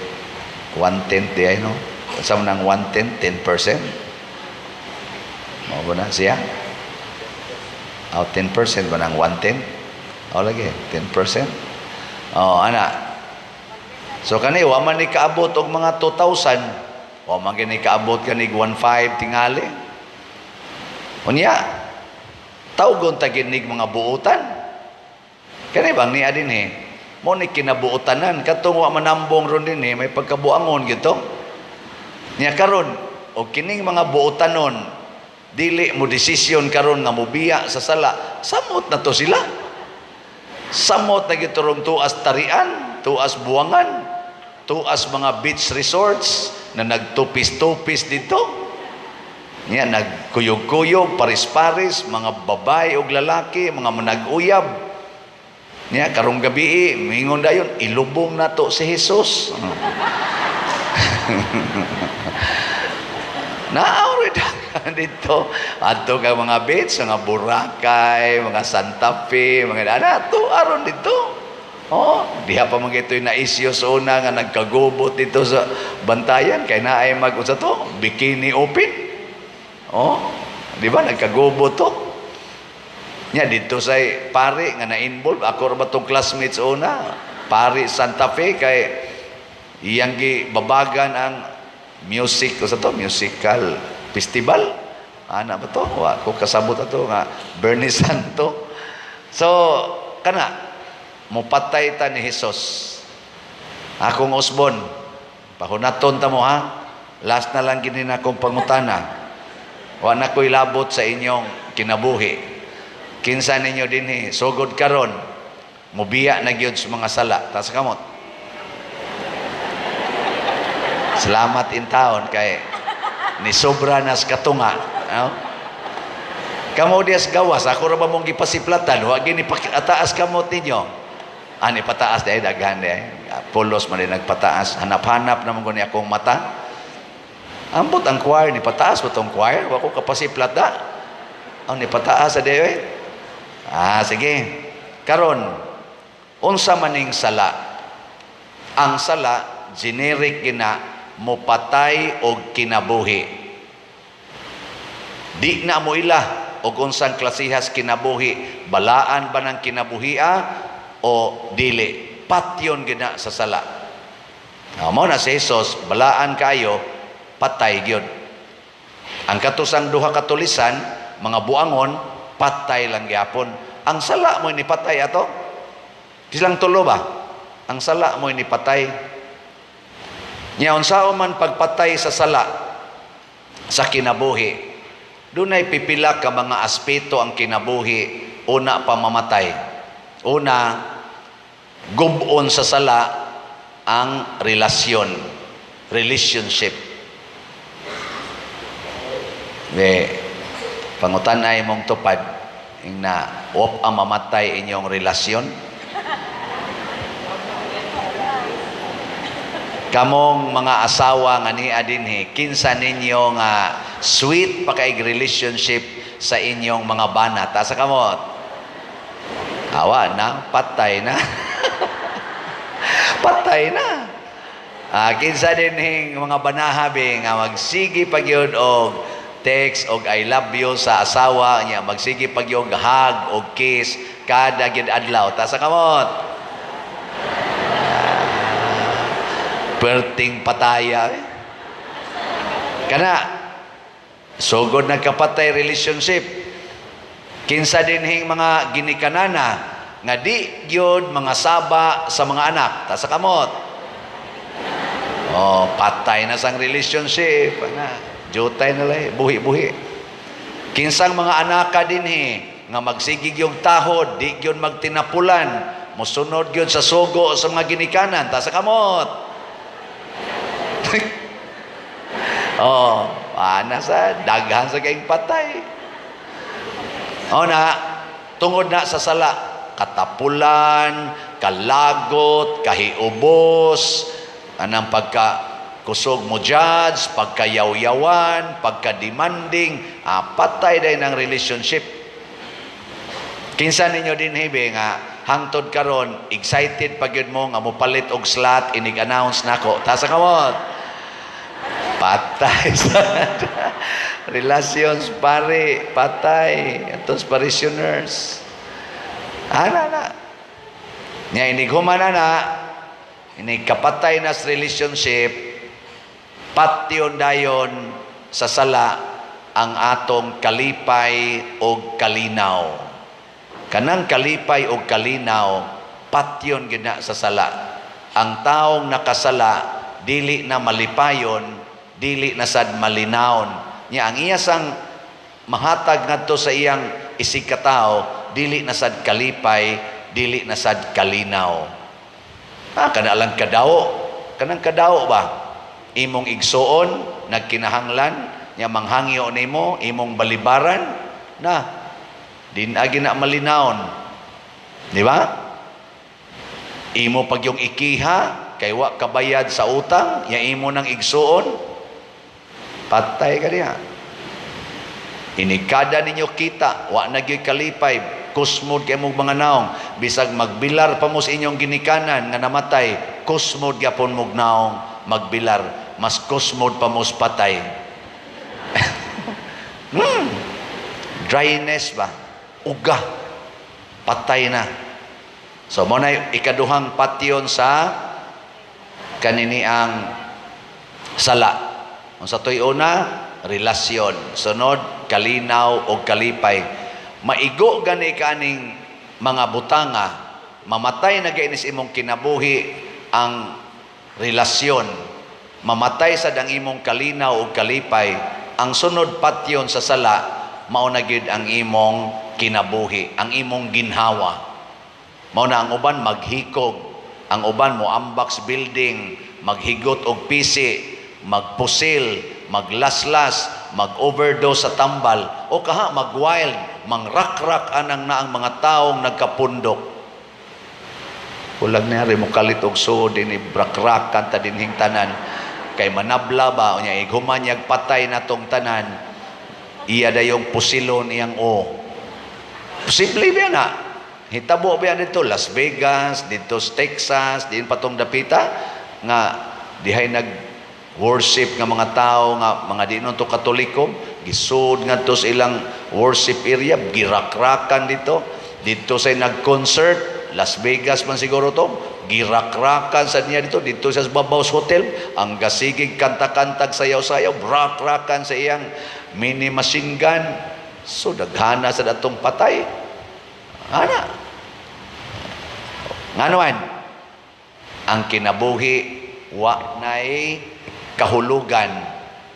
1/10 di ay, no? Sa nang 1/10, 10%. Mao ba na siya? Oh, 10% ba nang 1/10? Oh, lagi, 10%. Oh, ana. So kani wa man ni kaabot og mga 2,000. Wa man gini kaabot kanig 1.5 tingali. Unya, tawgon ta ginig mga buutan. Kani bang niya din eh. Mo ni kinabuotanan katong wa manambong ron din eh, may pagkabuangon gito. Nya karon og kining mga buotanon dili mo desisyon karon nga mobiya sa sala, samot na to sila. Samot na giturong tuas tarian, tuas buwangan, tuas mga beach resorts na nagtupis-tupis dito. Nya nagkuyog-kuyog, paris-paris, mga babae og lalaki, mga manag-uyab. Nya karong gabi, mingon dayon, ilubong nato si Jesus. Naawri dito. Adto ka mga beach, mga Boracay, mga Santa Fe, mga ana to aron dito. Oh, diha pa man ito'y na-issue sa una nga nagkagubot dito sa bantayan kay naay mag unsa to, bikini open. Oh, di ba nagkagubot to? Nya dito say pare nga na-involve ako ra ba tong classmates una, pare Santa Fe kay iyang gibabagan ang music sa to, musical festival. Ana ba to? Wa ko kasabot ato nga Bernie Santo. So kana mopatay ta ni Jesus. Akong usbon, pahunaton ta mo ha. Last na lang gini na akong pangutana. Wa na ko'y labot sa inyong kinabuhi. Kinsa ninyo dinhi sugod karon mubiya na gyud sa mga sala. Taas kamot. Salamat in taon kay ni sobra nas katunga. No? Kamo dias gawas, ako ra ba mong gipasiplatan, wa gini ataas kamot ninyo. Ani pataas dahil daghan dahil. Pulos man din nagpataas. Hanap-hanap naman ko ni akong mata. Ambot ang choir, ni pataas ba tong choir? Wa ko kapasiplat da. Ang ni pataas sa dayo eh. Ah, sige. Karon, unsa maning sala? Ang sala, generic gina, mopatay og kinabuhi. Di na mo ila og unsang klasihas kinabuhi, balaan ba ng kinabuhia o dili. Patyon gina sa sala. Mao na si Jesus, balaan kayo, patay gyud. Ang katusang duha ka tulisan, mga buangon, patay lang gyapon. Ang sala mo ni patay ato. Silang tulo ba? Ang sala mo ni patay. Nya unsaon man pagpatay sa sala sa kinabuhi, dunay pipila ka mga aspeto ang kinabuhi una pa mamatay. Una, gub-on sa sala ang relasyon, relationship. Be, pangutan ay mong tupad, ing na op ang mamatay inyong relasyon. Kamong mga asawa nga niya dinhi, kinsa ninyo nga sweet pa kay relationship sa inyong mga bana. Taas sa kamot. Awa na, patay na. Patay na. Kinsa dinhing mga banahabi nga magsige pa gyud og text og I love you sa asawa niya, magsige pa gyud hug og kiss kada gyud adlaw. Taas sa kamot. Perting pataya. Kana sugod nagkapatay relationship. Kinsa dinhing mga ginikanana nga di gyud mga saba sa mga anak. Ta sa kamot. Oh, patay na sang relationship. Ana, jutay na lay, buhi-buhi. Kinsang mga anaka dinhi nga magsigig yung tahod, di gyud magtinapulan, mosunod gyud sa sugo sa mga ginikanan. Ta sa kamot. Oh, ana sa daghan sa kayong patay. O na, tungod na sa sala, katapulan, kalagot, kahiubos, anang pagka Kusog mo judge, pagkayawyawan, pagka-demanding, patay din ang relationship. Kinsa ninyo dinhi be nga hangtod karon excited pa gyud mo nga mopalit og slot inig-announce nako? Taas ang kamot. Patay sa relations, pare, patay. Atos parishioners. Ana na. Nya inig human na, inig kapatay na sa relationship, patyon dayon sa sala ang atong kalipay og kalinaw. Kanang kalipay og kalinaw, patyon gyud na sa sala. Ang taong nakasala, dili na malipayon, dili na sad malinawon. Nya ang iya sang mahatag ngadto sa iyang isig katao, dili na sad kalipay, dili na sad kalinaw. Kana lang kadawo. Kanang kadawo ba? Imong igsuon, nagkinahanglan, nya manghangyo nimo, imong balibaran, na, di na na malinawon. Di ba? Imo pag yung ikiha, kay wa kabayad sa utang, ya imo nang igsuon, patay ka niya. Inikada ninyo kita, wa na gyud kalipay, kusmod kay mong mga naong, bisag magbilar pa mo sa inyong ginikanan nga namatay, kusmod gyapon mog naong magbilar, mas kusmod pa mo sa patay. Dryness ba? Uga. Patay na. So mo na ikaduhang patyon sa kaniniang sala. Unsa to'y una? Relasyon. Sunod, kalinaw o kalipay. Maigo gani kaning mga butanga, mamatay na gainis imong kinabuhi ang relasyon. Mamatay sad ang imong kalinaw o kalipay. Ang sunod patyon sa sala, mao na gyud ang imong kinabuhi, ang imong ginhawa. Mao na ang uban maghikog, ang uban mo ambak sa building, maghigot og pisi, magpusil, maglaslas, mag-overdose sa tambal, o kaha mag-wild, mangrakrak anang na ang mga taong nagkapundok. Kulag na mo kalit og suod din brakrakan ta dinhing tanan kay manabla ba unya ighuman yag patay na tong tanan, iya dayong pusilon iyang o. Posible ba na? Hitabo ba dito Las Vegas, dito sa Texas, diin patong dapita nga dihay nag worship nga mga tao nga mga di to Katoliko, gisud ngadto sa ilang worship area, girakrakan dito dito sa nag-concert Las Vegas man siguro to, girakrakan sa niya dito dito sa Babaws Hotel, ang gasigig kanta-kantag sayaw-sayaw, brakrakan sa iyang mini machine gun. So daghana sa datong patay ana. Nganuan ang kinabuhi wa nay kahulugan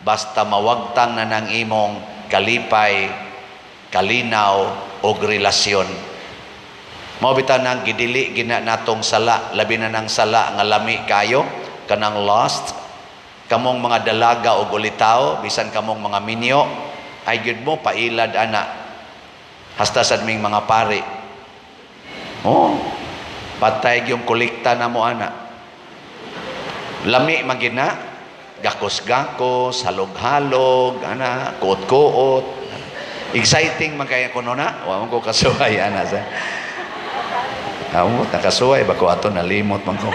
basta mawagtang na ng imong kalipay, kalinaw og relasyon. Mao bitaw nang gidili gina natong sala, labi na nang sala nga lami kayo, kanang lust, kamong mga dalaga og ulitaw, bisan kamong mga minyo, ay gyud mo pailad ana. Hasta sad ming mga pari. Oh, patay gyung kolekta na mo ana. Lami man gid na, gakos-gakos, halog-halog, ana, kuot-kuot. Exciting man kaya kuno na, wa man ko kasuway ana sa. Amo nakasuway ba ko ato nalimot man ko.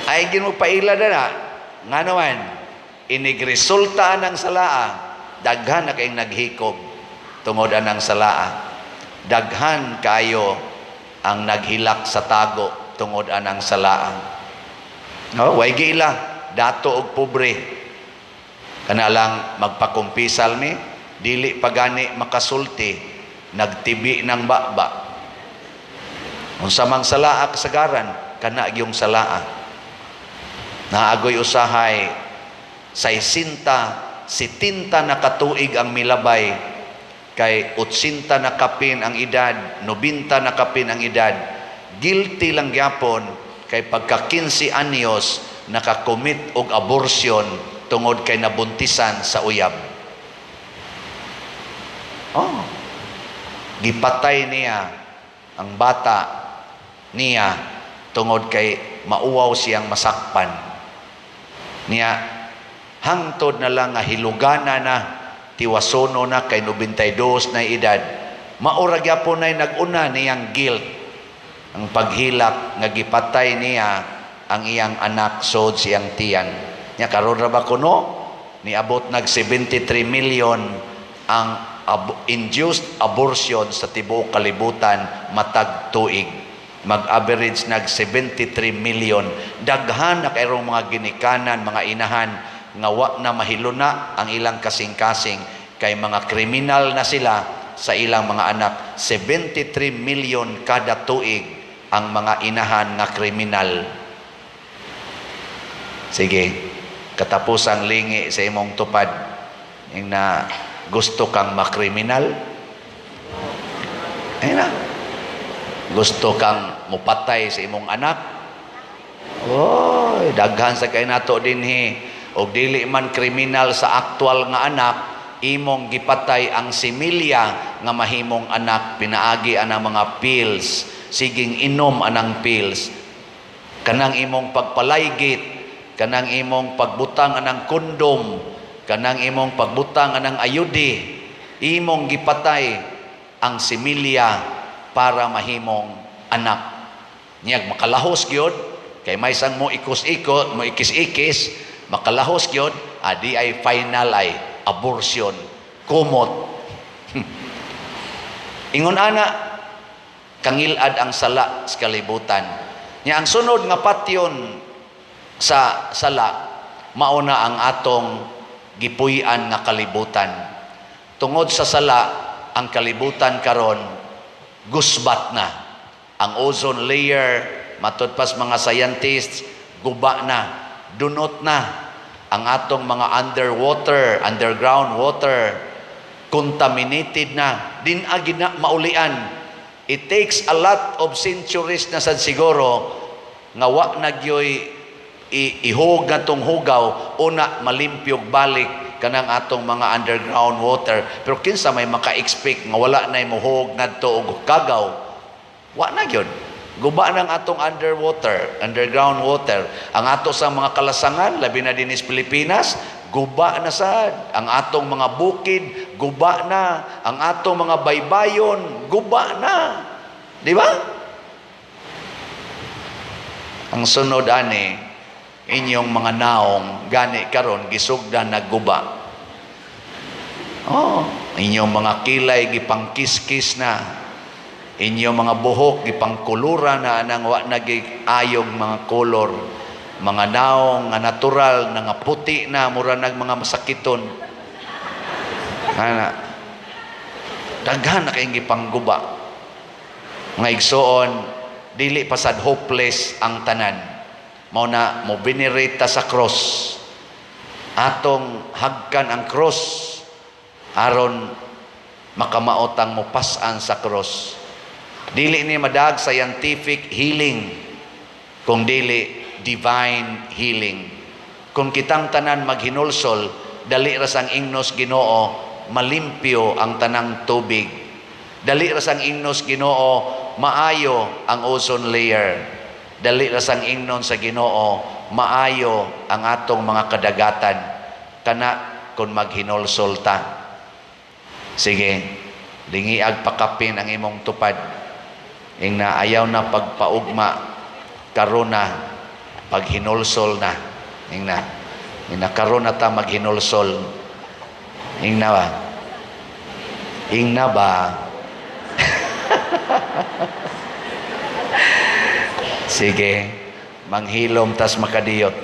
Ay gin mo paila na. Nga naman, inigresulta ang salaa, daghan na kayong naghikog tungod anang salaa. Daghan kayo ang naghilak sa tago tungod anang salaa. No, way giila, dato og pobre. Kana lang magpakumpisal mi, dili pa gani makasulti, nagtibi ng baba. Unsa mang salaa kasagaran, kana gyung salaa. Naagoy usahay 60, 70 na katuig ang milabay, kay 80 na kapin ang edad, 90 na kapin ang edad. Guilty lang gyapon kay pagka 15 anyos nakakomit og abortion tungod kay nabuntisan sa uyab. Oh. Gipatay niya ang bata niya tungod kay mauwaw siyang masakpan. Niya hangtod na lang nga hilugana na, tiwasono na kay 92 na edad, mao ra gyapon nay nag-una niyang guilt, ang paghilak nga gipatay niya ang iyang anak sod siyang tiyan. Nya karon ra ba kuno niabot nag 73 million ang induced abortion sa tibuok kalibutan matag tuig. Mag-average nag 73 million. Daghan na kayrong mga ginikanan, mga inahan nga wa na mahiluna ang ilang kasing-kasing kay mga kriminal na sila sa ilang mga anak. 73 million kada tuig ang mga inahan nga kriminal. Sige, katapusang lingi sa imong tupad, ing na gusto kang makriminal? Ay na. Gusto kang mupatay sa imong anak? Oy, daghan sa kay nato dinhi. Og dili man kriminal sa aktual nga anak, imong gipatay ang similya nga mahimong anak pinaagi anang mga pills, siging inom anang pills. Kanang imong pagpalaygit, kanang imong pagbutang anang kondom, kanang imong pagbutang anang IUD, imong gipatay ang similya para mahimong anak. Niyag makalahos gyud kay may sang mo ikos-ikot, mo ikis-ikis, makalahos gyud, adi ay final ay abortion, kumot. Ingon ana kangilad ang sala sa kalibutan. Nya ang sunod nga patyon sa sala, mauna ang atong gipuy-an nga kalibutan. Tungod sa sala, ang kalibutan karon gusbat na. Ang ozone layer, matud pas mga scientists, guba na, dunot na. Ang atong mga underwater, underground water, contaminated na, din agi na maulian. It takes a lot of centuries na sad siguro nga wa na gyoy ihog nga tong hugaw, una malimpyog balik kanang atong mga underground water. Pero kinsa may maka-expect nga wala na mohog ngadto og kagaw? Wa na gyud. Guba nang atong underwater, underground water. Ang ato sa mga kalasangan, labi na dinhi sa Pilipinas, guba na sad. Ang atong mga bukid, guba na. Ang atong mga baybayon, guba na. Di ba? Ang sunod ani, inyong mga naong gani karon gisugdan nagguba. Oh, inyong mga kilay gipangkiskis na. Inyong mga buhok gipangkulura na anang wa nagayog mga kolor. Mga naong nga natural na nga puti na, mura nag mga masakiton. Ana. Daghan na kayong gipangguba. Mga igsoon, dili pasad hopeless ang tanan. Mao na mo venerate ta sa cross. Atong hagkan ang cross aron makamaotang mopas-an sa cross. Dili ni madag scientific healing, kung dili divine healing. Kung kitang tanan maghinulsol, dali ra sang ingnos Ginoo, malimpyo ang tanang tubig. Dali ra sang ingnos Ginoo, maayo ang ozone layer. Dali ra sang ingnon sa Ginoo, maayo ang atong mga kadagatan. Kana kung maghinulsol ta. Sige, lingiag pakapin ang imong tupad. Ing na ayaw na pagpaugma, karon na paghinulsol na. Ing na karon na ta maghinulsol. Ing na ba? Ing na ba? Sige, manghilom tas makadiyot.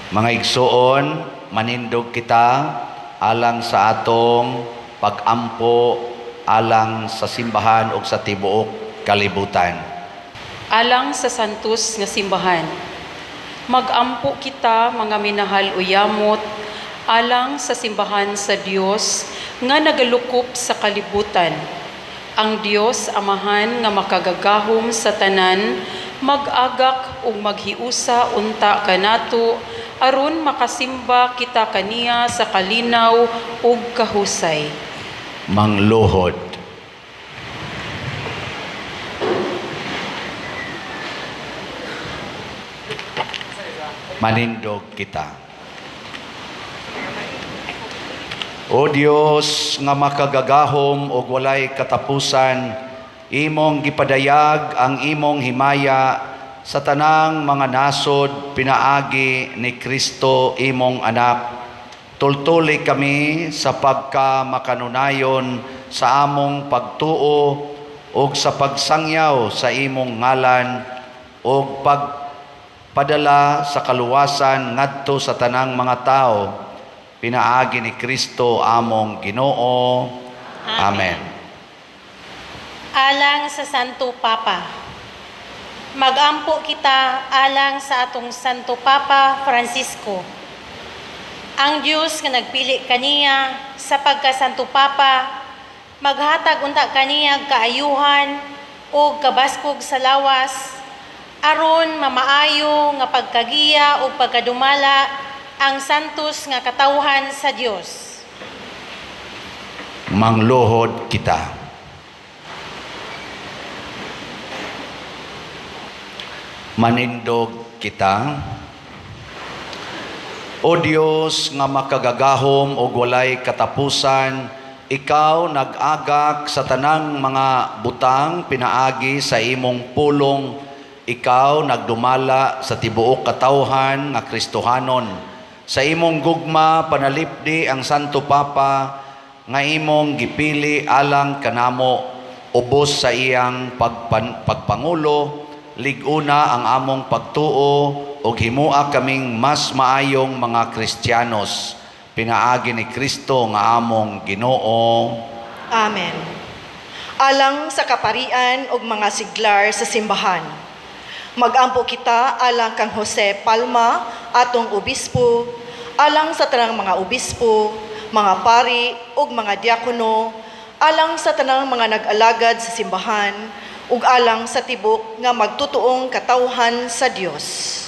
Mga igsuon, manindog kita alang sa atong pag-ampo, alang sa simbahan ug sa tibuok kalibutan. Alang sa santos nga simbahan, magampo kita mga minahal uyamot alang sa simbahan sa Dios nga nagalukop sa kalibutan. Ang Dios Amahan nga makagagahom sa tanan, mag-agak ug maghiusa unta kanato aron makasimba kita kaniya sa kalinaw ug kahusay. Mangluhod. Manindog kita. O Dios nga makagagahom ug walay katapusan, imong gipadayag ang imong himaya sa tanang mga nasod pinaagi ni Kristo imong anak. Tultuli kami sa pagka makanunayon sa among pagtuo ug sa pagsangyaw sa imong ngalan ug pagpadala sa kaluwasan ngadto sa tanang mga tao pinaagi ni Kristo among Ginoo. Amen. Alang sa Santo Papa. Magampo kita alang sa atong Santo Papa Francisco. Ang Dios nga nagpili kaniya sa pagka Santo Papa, maghatag unta kaniya kaayuhan ug kabaskog sa lawas aron mamaayo nga pagkagiya ug pagkadumala ang santos nga katawhan sa Dios. Mangluhod kita. Manindog kita. O Dios nga makagagahom ug walay katapusan, ikaw nag-agak sa tanang mga butang pinaagi sa imong pulong, ikaw nagdumala sa tibuok katawhan nga Kristohanon. Sa imong gugma panalipdi ang Santo Papa nga imong gipili alang kanamo ubos sa iyang pagpangulo, lig-una ang among pagtuo ug himua kaming mas maayong mga Kristiyanos pinaagi ni Kristo nga among Ginoo. Amen. Alang sa kaparian ug mga siglar sa simbahan. Magampo kita alang kang Jose Palma, atong obispo, alang sa tanang mga obispo, mga pari ug mga diakono, alang sa tanang mga nag-alagad sa simbahan, ug alang sa tibok nga magtutuong katawhan sa Dios.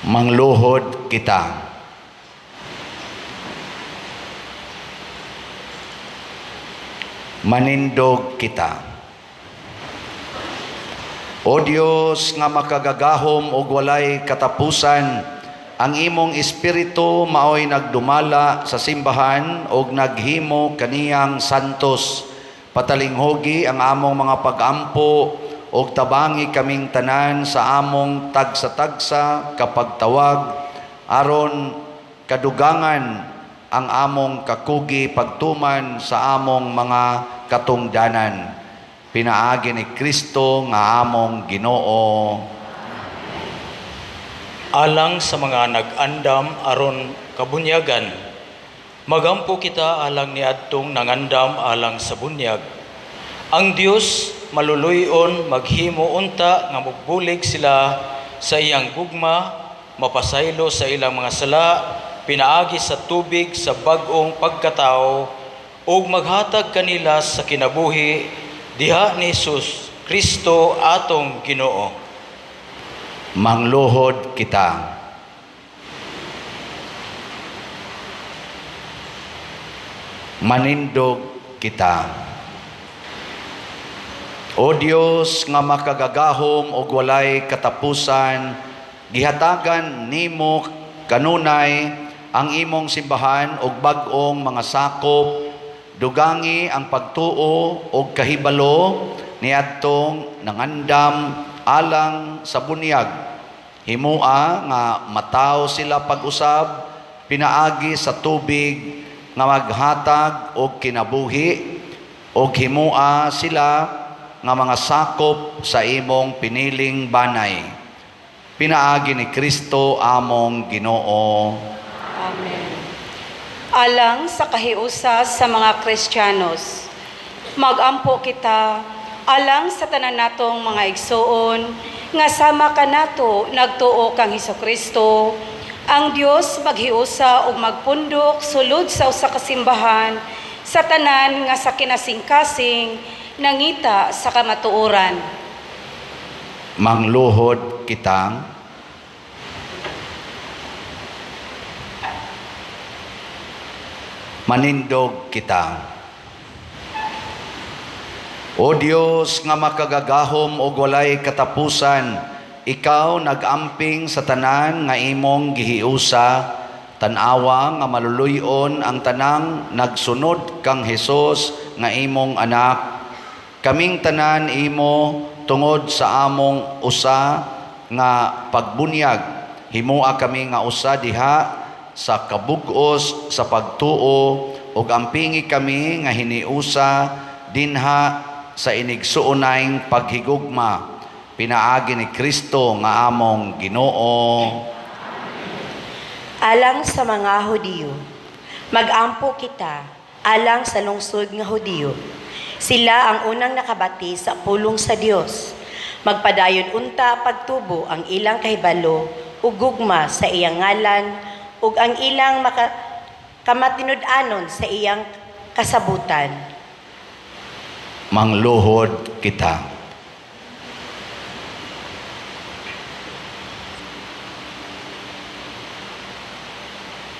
Mangluhod kita. Manindog kita. O Dios nga makagagahom ug walay katapusan, ang imong espiritu maoy nagdumala sa simbahan ug naghimo kaniyang santos. Patalinghugi ang among mga pag-ampo ug tabangi kaming tanan sa among tagsa-tagsa kapagtawag aron kadugangan ang among kakugi pagtuman sa among mga katungdanan. Pinaagi ni Kristo nga among Ginoo. Alang sa mga nag-andam aron kabunyagan, magampo kita alang niadtong nangandam alang sa bunyag. Ang Dios maluluyon maghimo unta nga mugbulig sila sa iyang gugma, mapasaylo sa ilang mga sala, pinaagi sa tubig sa bag-ong pagkatao, ug maghatag kanila sa kinabuhi diha ni Jesus Kristo atong Ginoo. Mangluhod kita. Manindog kita. O Dios nga makagagahom ug walay katapusan, gihatagan nimo kanunay ang imong simbahan og bag-ong mga sakop, dugangi ang pagtuo og kahibalo niadtong nangandam alang sa bunyag. Himua nga mataw sila pag-usab pinaagi sa tubig nga maghatag og kinabuhi, og himua sila nga mga sakop sa imong piniling banay. Pinaagi ni Kristo among Ginoo. Amen. Alang sa kahiusa sa mga Kristiyanos, magampo kita alang sa tanan natong mga igsoon nga sama kanato nagtuo kang Hesukristo, ang Dios maghiusa ug magpundok sulod sa usa ka simbahan sa tanan nga sa kinasingkasing nangita sa kamatuoran. Mangluhod kitang manindog kita. O Dios nga makagagahom og walay katapusan, Ikaw nagamping sa tanan nga imong gihiusa, tan-awa nga maluluy-on ang tanang nagsunod kang Hesus nga imong anak. Kaming tanan imo tungod sa among usa nga pagbunyag, himoa kami nga usa diha sa kabug-os sa pagtuo ug ampingi kami nga hiniusa dinha sa inigsuonayng paghigugma pinaagi ni Kristo nga among Ginoo. Alang sa mga Hudiyo. Magampo kita alang sa lungsod nga Hudiyo. Sila ang unang nakabati sa pulong sa Dios. Magpadayon unta pagtubo ang ilang kahibalo ug gugma sa iyang ngalan ug ang ilang kamatinud-anon sa iyang kasabutan. Mangluhod kita.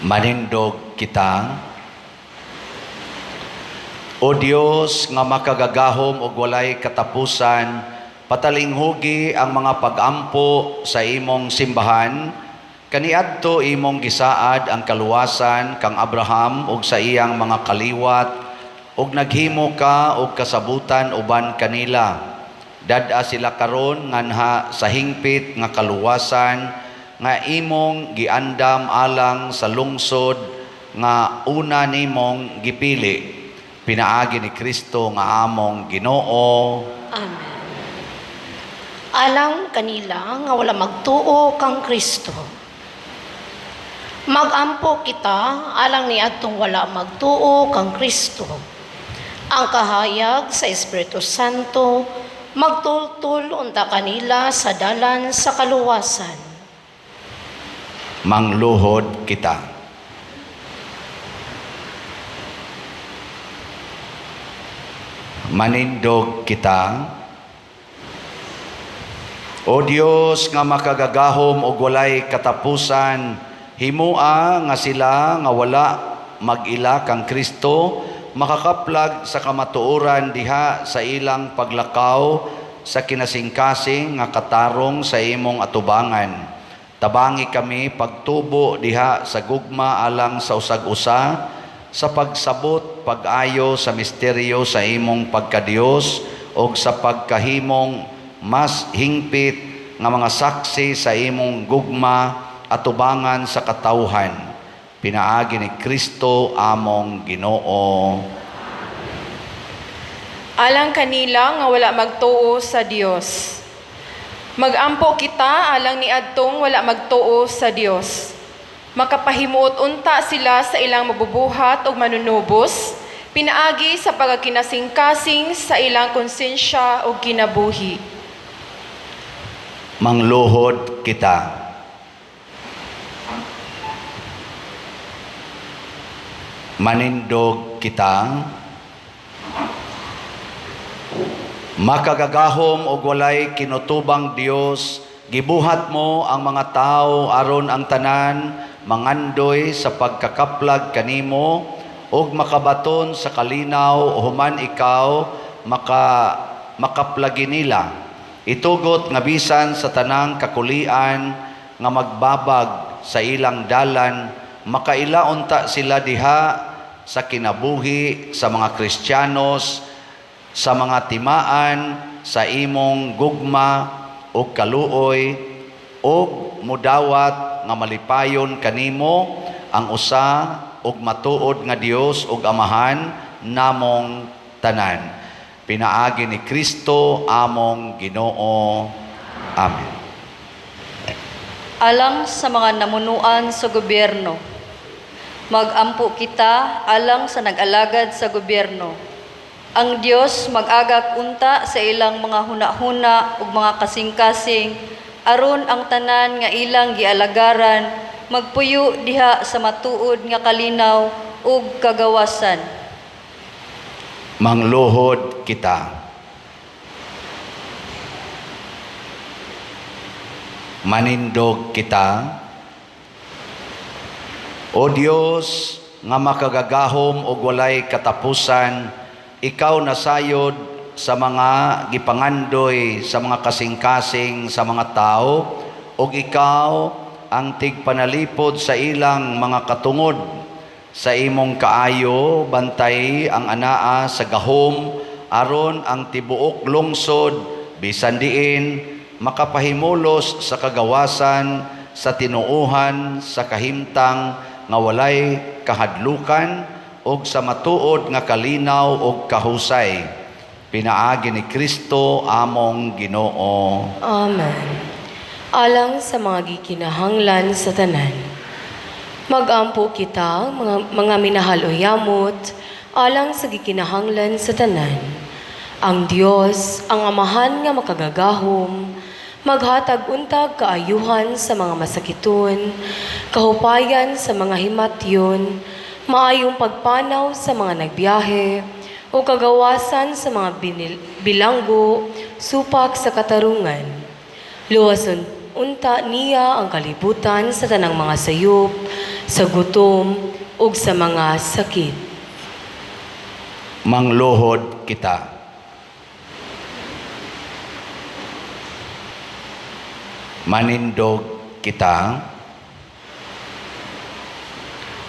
Manindog kita. O Dios nga makagagahom ug walay katapusan, patalinghugi ang mga pagampo sa imong simbahan. Kaniadto imong gisaad ang kaluwasan kang Abraham ug sa iyang mga kaliwat, ug naghimo ka og kasabutan uban kanila. Dad-a sila karon nganha sa hingpit nga kaluwasan nga imong giandam alang sa lungsod nga una nimong gipili, pinaagi ni Kristo nga among Ginoo. Amen. Alang kanila nga wala magtuo kang Kristo. Magampo kita alang niadtong wala magtuo kang Kristo. Ang kahayag sa Espiritu Santo magtultol unta kanila sa dalan sa kaluwasan. Mangluhod kita. Manindog kita. O Dios nga makagagahom ug walay katapusan, himoa nga sila nga wala mag-ila kang Kristo makakaplag sa kamatuoran diha sa ilang paglakaw sa kinasingkasing nga katarong sa imong atubangan. Tabangi kami pagtubo diha sa gugma alang sa usag-usa, sa pagsabot pag-ayo sa misteryo sa imong pagkadiyos ug sa pagkahimong mas hingpit nga mga saksi sa imong gugma atubangan sa katawhan, pinaagi ni Kristo among Ginoo. Alang kanila nga wala magtuo sa Dios. Magampo kita alang niadtong wala magtuo sa Dios. Makapahimuot unta sila sa ilang mabubuhat ug manunubos, pinaagi sa pagkinasingkasing sa ilang konsensya ug kinabuhi. Mangluhod kita. Manindog kita. Makagagahom og walay kinutubang Dios, gibuhat mo ang mga tao aron ang tanan mangandoy sa pagkakaplag kanimo ug makabaton sa kalinaw human ikaw makaplagi nila. Itugot nga bisan sa tanang kakulian nga magbabag sa ilang dalan, makaila unta sila diha sa kinabuhi sa mga Kristiyanos, sa mga timaan sa imong gugma ug kaluoy, ug mudawat nga malipayon kanimo ang usa ug matuod nga Dios ug Amahan namong tanan, pinaagi ni Kristo among Ginoo. Amen. Alang sa mga namunuan sa gobyerno. Magampo kita alang sa nag-alagad sa gobyerno. Ang Dios mag-agak unta sa ilang mga hunahuna ug mga kasing-kasing aron ang tanan nga ilang gialagaran magpuyo diha sa matuod nga kalinaw ug kagawasan. Mangluhod kita. Manindog kita. O Dios nga makagagahom ug walay katapusan, ikaw nasayod sa mga gipangandoy sa mga kasing-kasing sa mga tao, ug ikaw ang tigpanalipod sa ilang mga katungod. Sa imong kaayo bantay ang anaa sa gahom aron ang tibuok lungsod bisan diin makapahimulos sa kagawasan sa tinuohan sa kahimtang nga walay kahadlukan ug sa matuod nga kalinaw ug kahusay, pinaagi ni Kristo among Ginoo. Amen. Alang sa mga gikinahanglan sa tanan. Magampo kita, mga minahal o yamot, alang sa gikinahanglan sa tanan. Ang Dios, ang Amahan nga makagagahom, maghatag untag kaayuhan sa mga masakiton, kahupayan sa mga himatyon, maayong pagpanaw sa mga nagbiyahe, o kagawasan sa mga bilanggo, supak sa katarungan. Luwason unta niya ang kalibutan sa tanang mga sayop, sa gutom, ug sa mga sakit. Mangluhod kita. Manindog kita.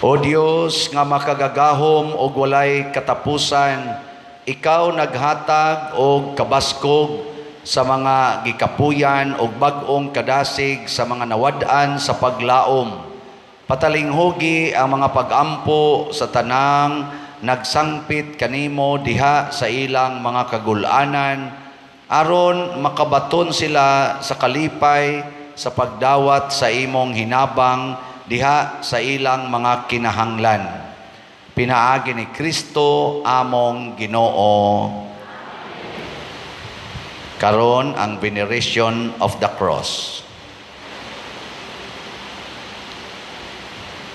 O Dios nga makagagahom og walay katapusan, ikaw naghatag og kabaskog sa mga gikapuyan og bag-ong kadasig sa mga nawad-an sa paglaom. Patalinghugi ang mga pag-ampo sa tanang nagsangpit kanimo diha sa ilang mga kagulanan, aron makabaton sila sa kalipay sa pagdawat sa imong hinabang diha sa ilang mga kinahanglan. Pinaagi ni Kristo among Ginoo. Karon ang veneration of the cross.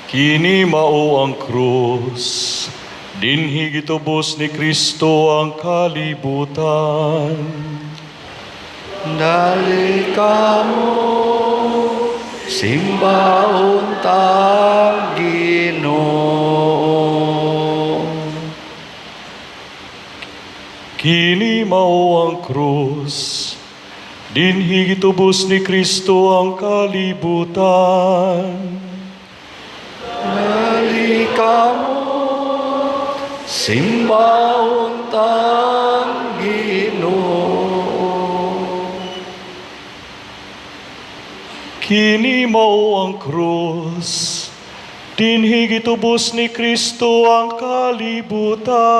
Kini mao ang krus, dinhi gitubos ni Kristo ang kalibutan. Dali kamo, simbaon tang Ginoo. Kini mao ang krus, dinhi gitubos ni Kristo ang kalibutan. Dali kamo, simbaon tang Ginoo. Kini mao ang krus, dinhi gitubos ni Kristo ang kalibutan.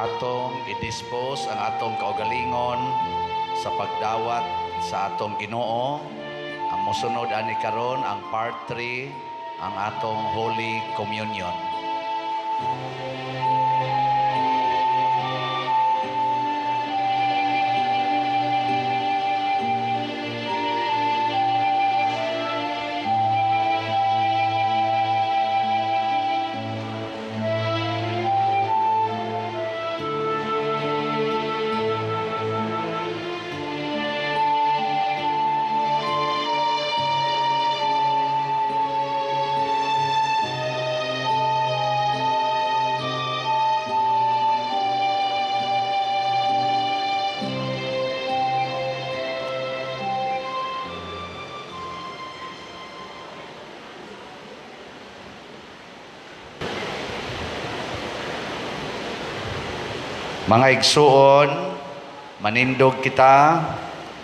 Atong i-dispose ang atong kaugalingon sa pagdawat sa atong Ginoo. Ang mosunod ani karon ang part 3, ang atong Holy Communion. Mga igsuon, manindog kita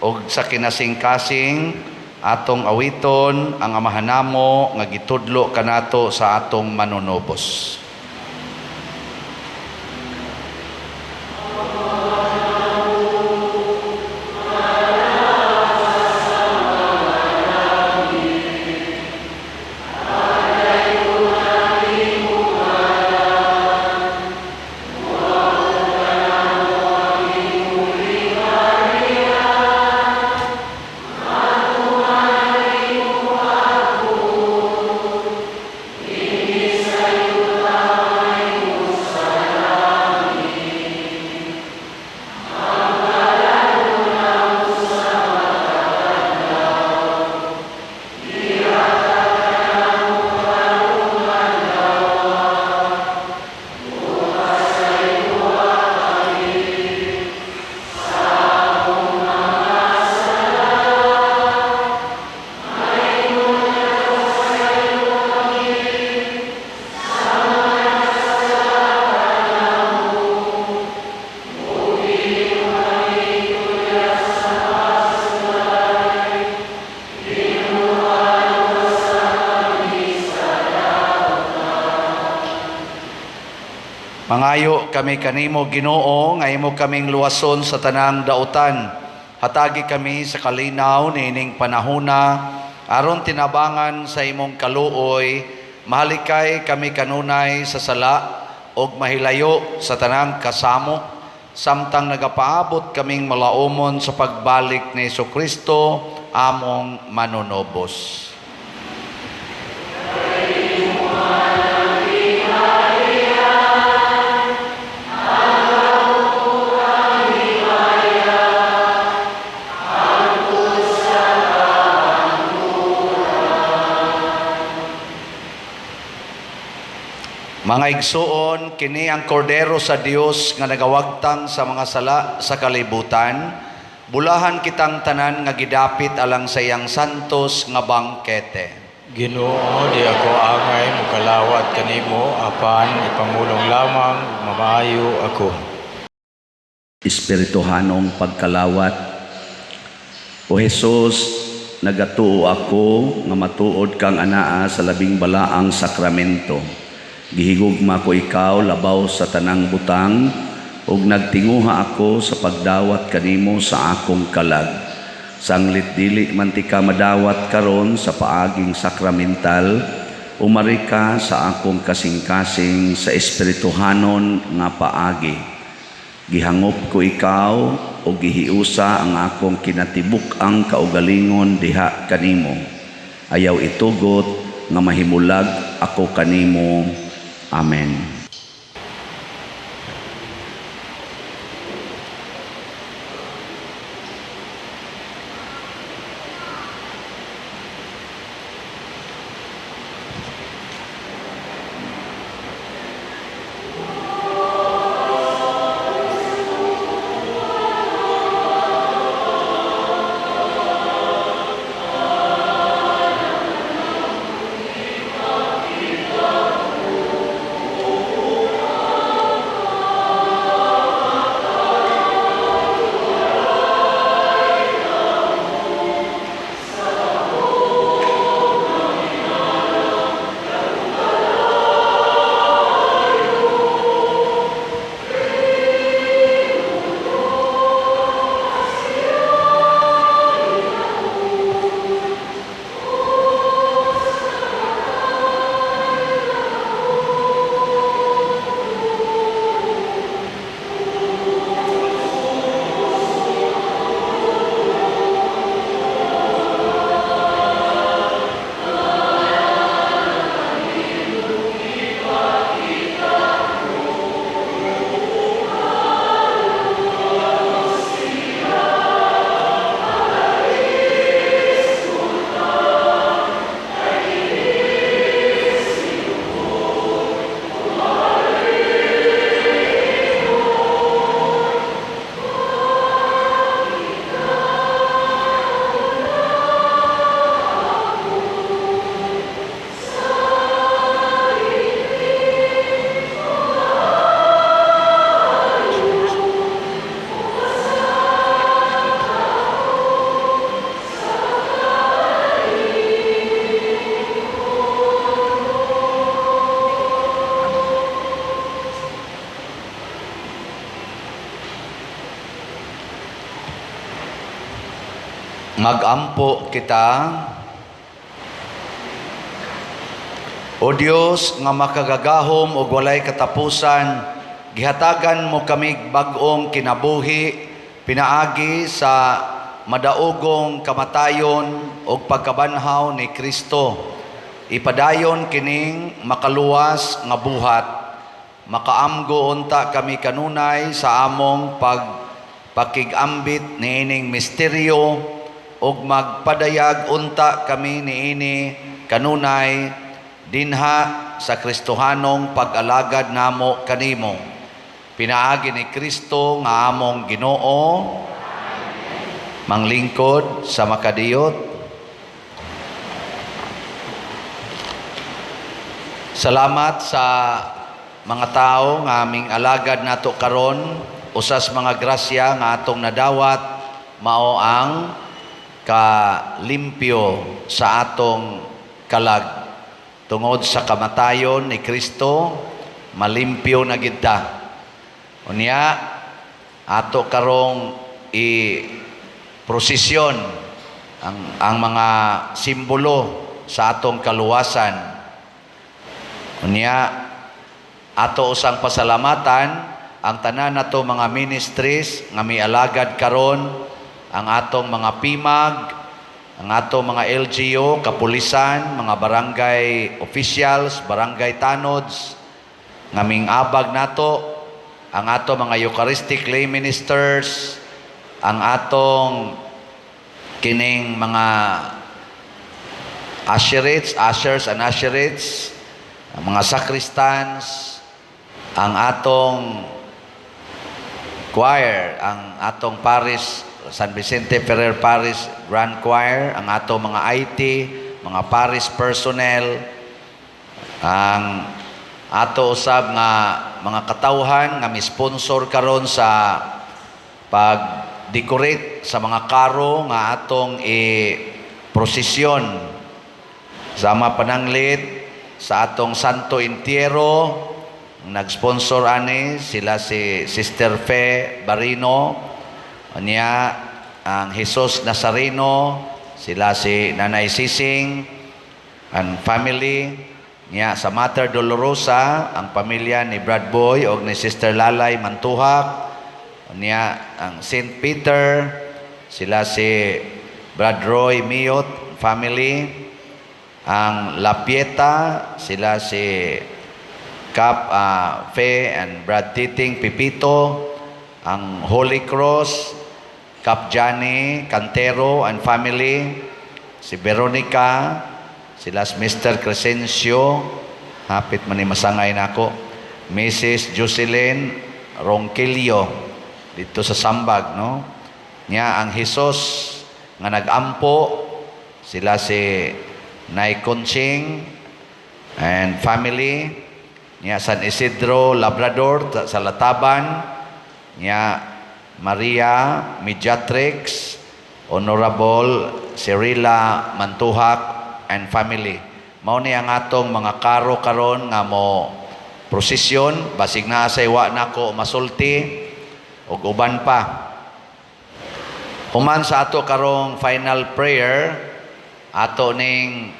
og sa kinasingkasing atong awiton ang Amahan namo nga gitudlo kanato sa atong manunubos. Mangayo kami kanimo, Ginoo, nga imo kaming luwason sa tanang dautan. Hatagi kami sa kalinaw niining panahona aron tinabangan sa imong kaluoy, mahalikay kami kanunay sa sala ug mahilayo sa tanang kasamo, samtang nagapaabot kaming malaumon sa pagbalik ni Kristo among manunobos. Mga igsuon, kini ang kordero sa Dios nga nagawagtang sa mga sala sa kalibutan. Bulahan kitang tanan nga gidapit alang sa iyang santos nga bangkete. Ginoo, di ako angay mukalawat kanimo, apan ipamulong lamang mamaayo ako. Espirituhanong pagkalawat. O Jesus, nagatuo ako nga matuod kang anaa sa labing balaang sakramento. Gihigugma ko ikaw labaw sa tanang butang ug nagtinguha ako sa pagdawat kanimo sa akong kalag. Sanglit dili man tika madawat karon sa paaging sakramental, umari ka sa akong kasing-kasing sa espirituhanon nga paagi. Gihangop ko ikaw o gihiusa ang akong kinatibuk-ang kaugalingon diha kanimo. Ayaw itugot nga mahimulag ako kanimo. Amen. Magampo kita. O Dios nga makagagahom ug walay katapusan, gihatagan mo kami bag-ong kinabuhi pinaagi sa madaogong kamatayon ug pagkabanhaw ni Kristo. Ipadayon kining makaluwas nga buhat. Makaamgo unta kami kanunay sa among pagpakigambit niining misteryo ug magpadayag unta kami niini kanunay dinha sa Kristohanong pag-alagad namo kanimo. Pinaagi ni Kristo nga among Ginoo. Manglingkod sa makadiyot. Salamat sa mga tao nga aming alagad nato karon. Usas mga grasya nga atong nadawat mao ang kalimpyo sa atong kalag. Tungod sa kamatayon ni Kristo, malimpyo na gid ta. Unya ato karong i-prosesyon ang mga simbolo sa atong kaluwasan. Unya ato usang pasalamatan ang tanan nato mga ministries nga mialagad karon, ang atong mga PIMAG, ang atong mga LGU, kapulisan, mga barangay officials, barangay tanods, nga mingabag nato, ang atong mga Eucharistic lay ministers, ang atong kining mga usherates, ushers and usherates, ang mga sacristans, ang atong choir, ang atong parish, San Vicente Ferrer Parish Grand Choir, ang atong mga IT, mga parish personnel, ang ato usab nga mga katawhan nga mi-sponsor karon sa pag-decorate sa mga karo nga atong i-prosesyon. Sama pananglit sa atong Santo Entierro, nag-sponsor ani sila si Sister Fe Barino, unya ang Jesus Nazareno, sila si Nanay Sising and family, niya sa Mater Dolorosa, ang pamilya ni Brad Boy og ni Sister Lalay Mantuhak, niya ang Saint Peter, sila si Brad Roy Miot family, ang La Pieta, sila si Cap Fe and Brad Titing Pipito, ang Holy Cross, Cap Johnny Cantero and family, si Veronica, sila si Mr. Crescencio, hapit man ni masangay nako, Mrs. Jocelyn Ronquillo, dito sa Sambag, no? Niya ang Jesus nga nagampo, sila si Nay Conching and family, niya San Isidro Labrador sa Lataban, niya Maria Mediatrix, Honorable Cyrilla Mantuhak and family. Mao ni ang atong mga karo karon nga mo prosesyon, basig naa sa iwa nako masulti ug uban pa. Human sa ato karong final prayer, ato ning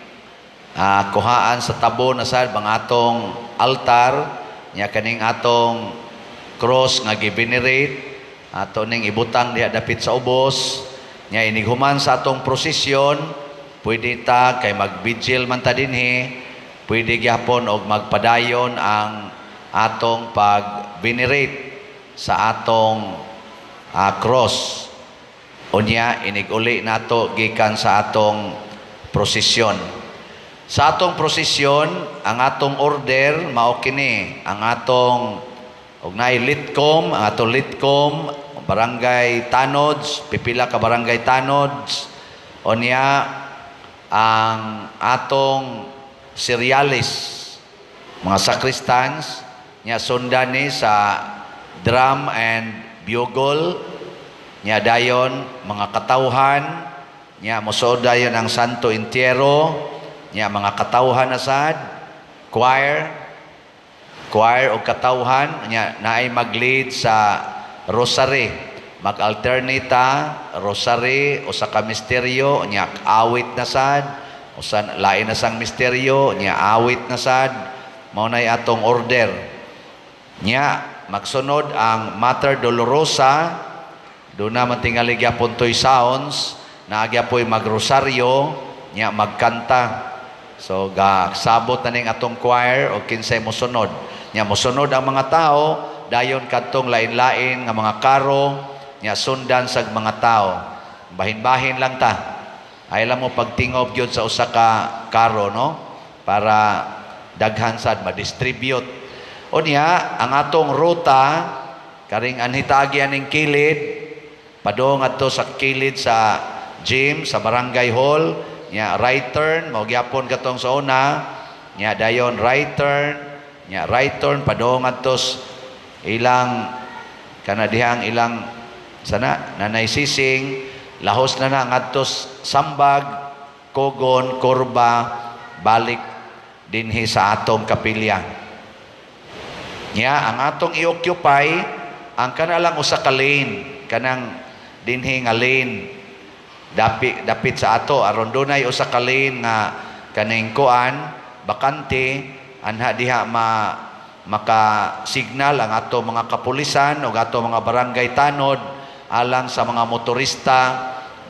kuhaan sa tabo na sad mga atong altar, nya kaning atong cross nga gi-venerate, ato ning ibutang diha dapit sa ubos, nya inighuman sa atong prosesyon, pwede ta kay mag-vigil man ta dinhi, pwede gyapon og magpadayon ang atong pag-venerate sa atong cross. Unya inig-uli nato gikan sa atong prosesyon. Sa atong prosesyon, ang atong order mao kini, ang atong og naay litcom, ang atong litcom, barangay tanods, pipila ka barangay tanods, unya ang atong serialis, mga sacristans, nya sundan ni sa drum and bugle, nya dayon mga katawhan, nya mosuod dayon ang Santo Entierro, nya mga katawhan na sad, choir, choir og katawhan, nya naay mag-lead sa rosary. Mag-alternate ta, rosary, usa ka misteryo, nya awit na sad, usa lain na sang misteryo, nya awit na sad, mao nay atong order. Nya magsunod ang Mater Dolorosa, doon naman tingali gyapon toy sounds, naa gyapoy magrosaryo, nya magkanta. So ga sabot na ning atong choir o kinsay mosunod. Nya mosunod ang mga tao, dayon kadtong lain-lain nga mga karo, nya sundan sa mga tao. Bahin-bahin lang ta. Ay lang mo pagtingob gyud sa usa ka karo, no? Para daghan sad ma-distribute. Unya, ang atong ruta karing anhitagi aning kilid padung adto sa kilid sa gym sa barangay hall, nya right turn mao gyapon katong sa una, nya dayon right turn, nya right turn padung adto ilang kana dihang ilang sana nanay sising, lahos na na ngadto Sambag, Kogon, Korba, balik dinhi sa atong kapilya. Nya ang atong i-occupy ang kana lang usa ka lane, kanang dinhi nga lane dapit dapit sa ato, aron dunay usa ka lane nga kaning kuan bakante anha diha ma maka signal ang ato mga kapulisan o ato mga barangay tanod alang sa mga motorista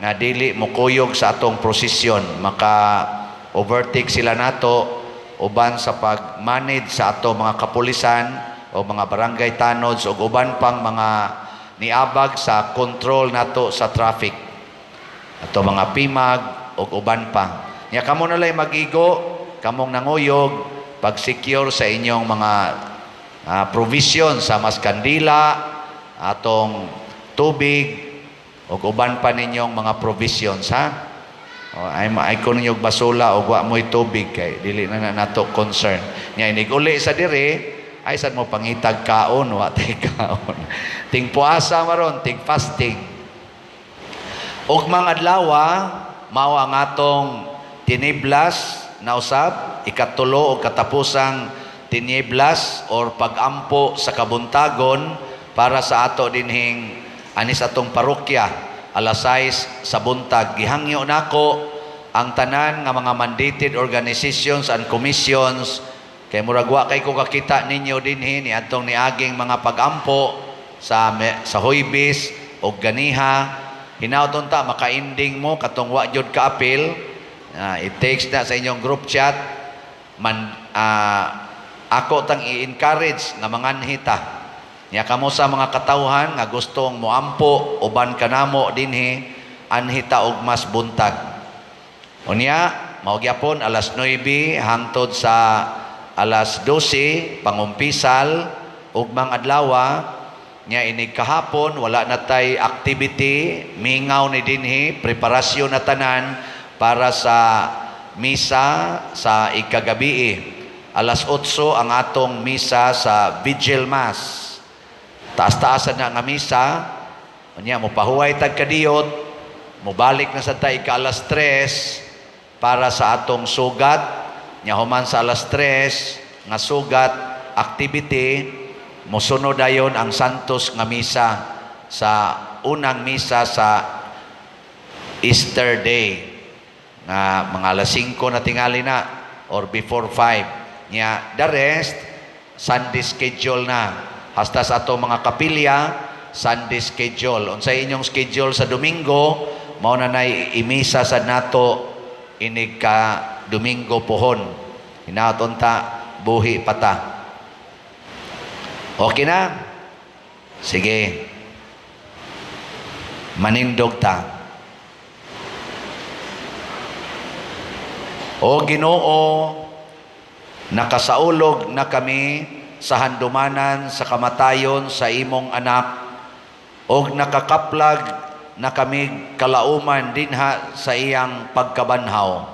nga dili mokuyog sa atong prosesyon, maka overtake sila nato uban sa pag-manage sa ato mga kapulisan o mga barangay tanods o uban pang mga niabag sa control nato sa traffic, ato mga PIMAG o uban pa. Nya kamo na lay magigo, kamong nanguyog pag-secure sa inyong mga provision sa mas kandila, atong tubig o uban pa ninyong mga provisions, ha. O, ay ay ko ninyo basula o wa mo'y tubig kay dili na na nato concern. Nya inig uli sa dire ay sad mo pangitag kaon, wa tay kaon. Ting puasa maron, ting fasting. Ug mga adlawa mao ang atong tiniblas na usab, ikatulo o katapusang tiniblas or pagampo sa kabuntagon para sa ato dinhing anis atong parokya alas 6 sa buntag. Gihangyo nako ang tanan nga mga mandated organizations and commissions kay murag wa kay ko kakita ninyo dinhi ni atong niaging mga pagampo sa Huybis og ganiha. Hinaut unta maka-ending mo katong wa jud kaapil. It takes na sa inyong group chat man, ako tang i-encourage nga manganhi ta. Nya kamo sa mga katawhan nga gustong moampo uban kanamo dinhi, anhi ta og mas buntag. Unya mao gyapon alas 9 hangtod sa alas 12 pangumpisal ug adlawa. Nya inig kahapon wala na tay activity, mingaw ni dinhi, preparasyon na tanan para sa misa sa ikagabii. Alas 8 ang atong misa sa Vigil Mass. Taas-taasan na nga misa. Unya mopahuway tag kadiyot, mobalik na sa tay ika alas 3 para sa atong sugat. Nya human sa alas 3 nga sugat activity, mosunod dayon ang Santos nga misa sa unang misa sa Easter Day nga mga alas 5 na tingali na or before 5. Nya the rest Sunday schedule na. Hasta sa ato mga kapilya Sunday schedule. Unsay inyong schedule sa Domingo, mao na nay imisa sa nato inig ka Domingo pohon. Hinaut unta buhi pata. Okay na? Sige. Manindog ta. O Ginoo, nakasaulog na kami sa handumanan sa kamatayon sa imong anak, og nakakaplag na kami kalauman dinha sa iyang pagkabanhaw.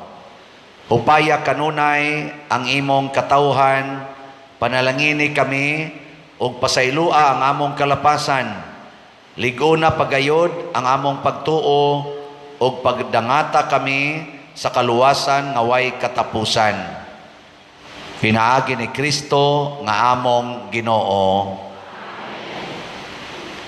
Upaya kanunay ang imong katawhan, panalangini kami og pasaylua ang among kalapasan. Lig-ona pagayod ang among pagtuo og pagdangata kami sa kaluwasan nga way katapusan. Pinaagi ni Kristo nga among Ginoo.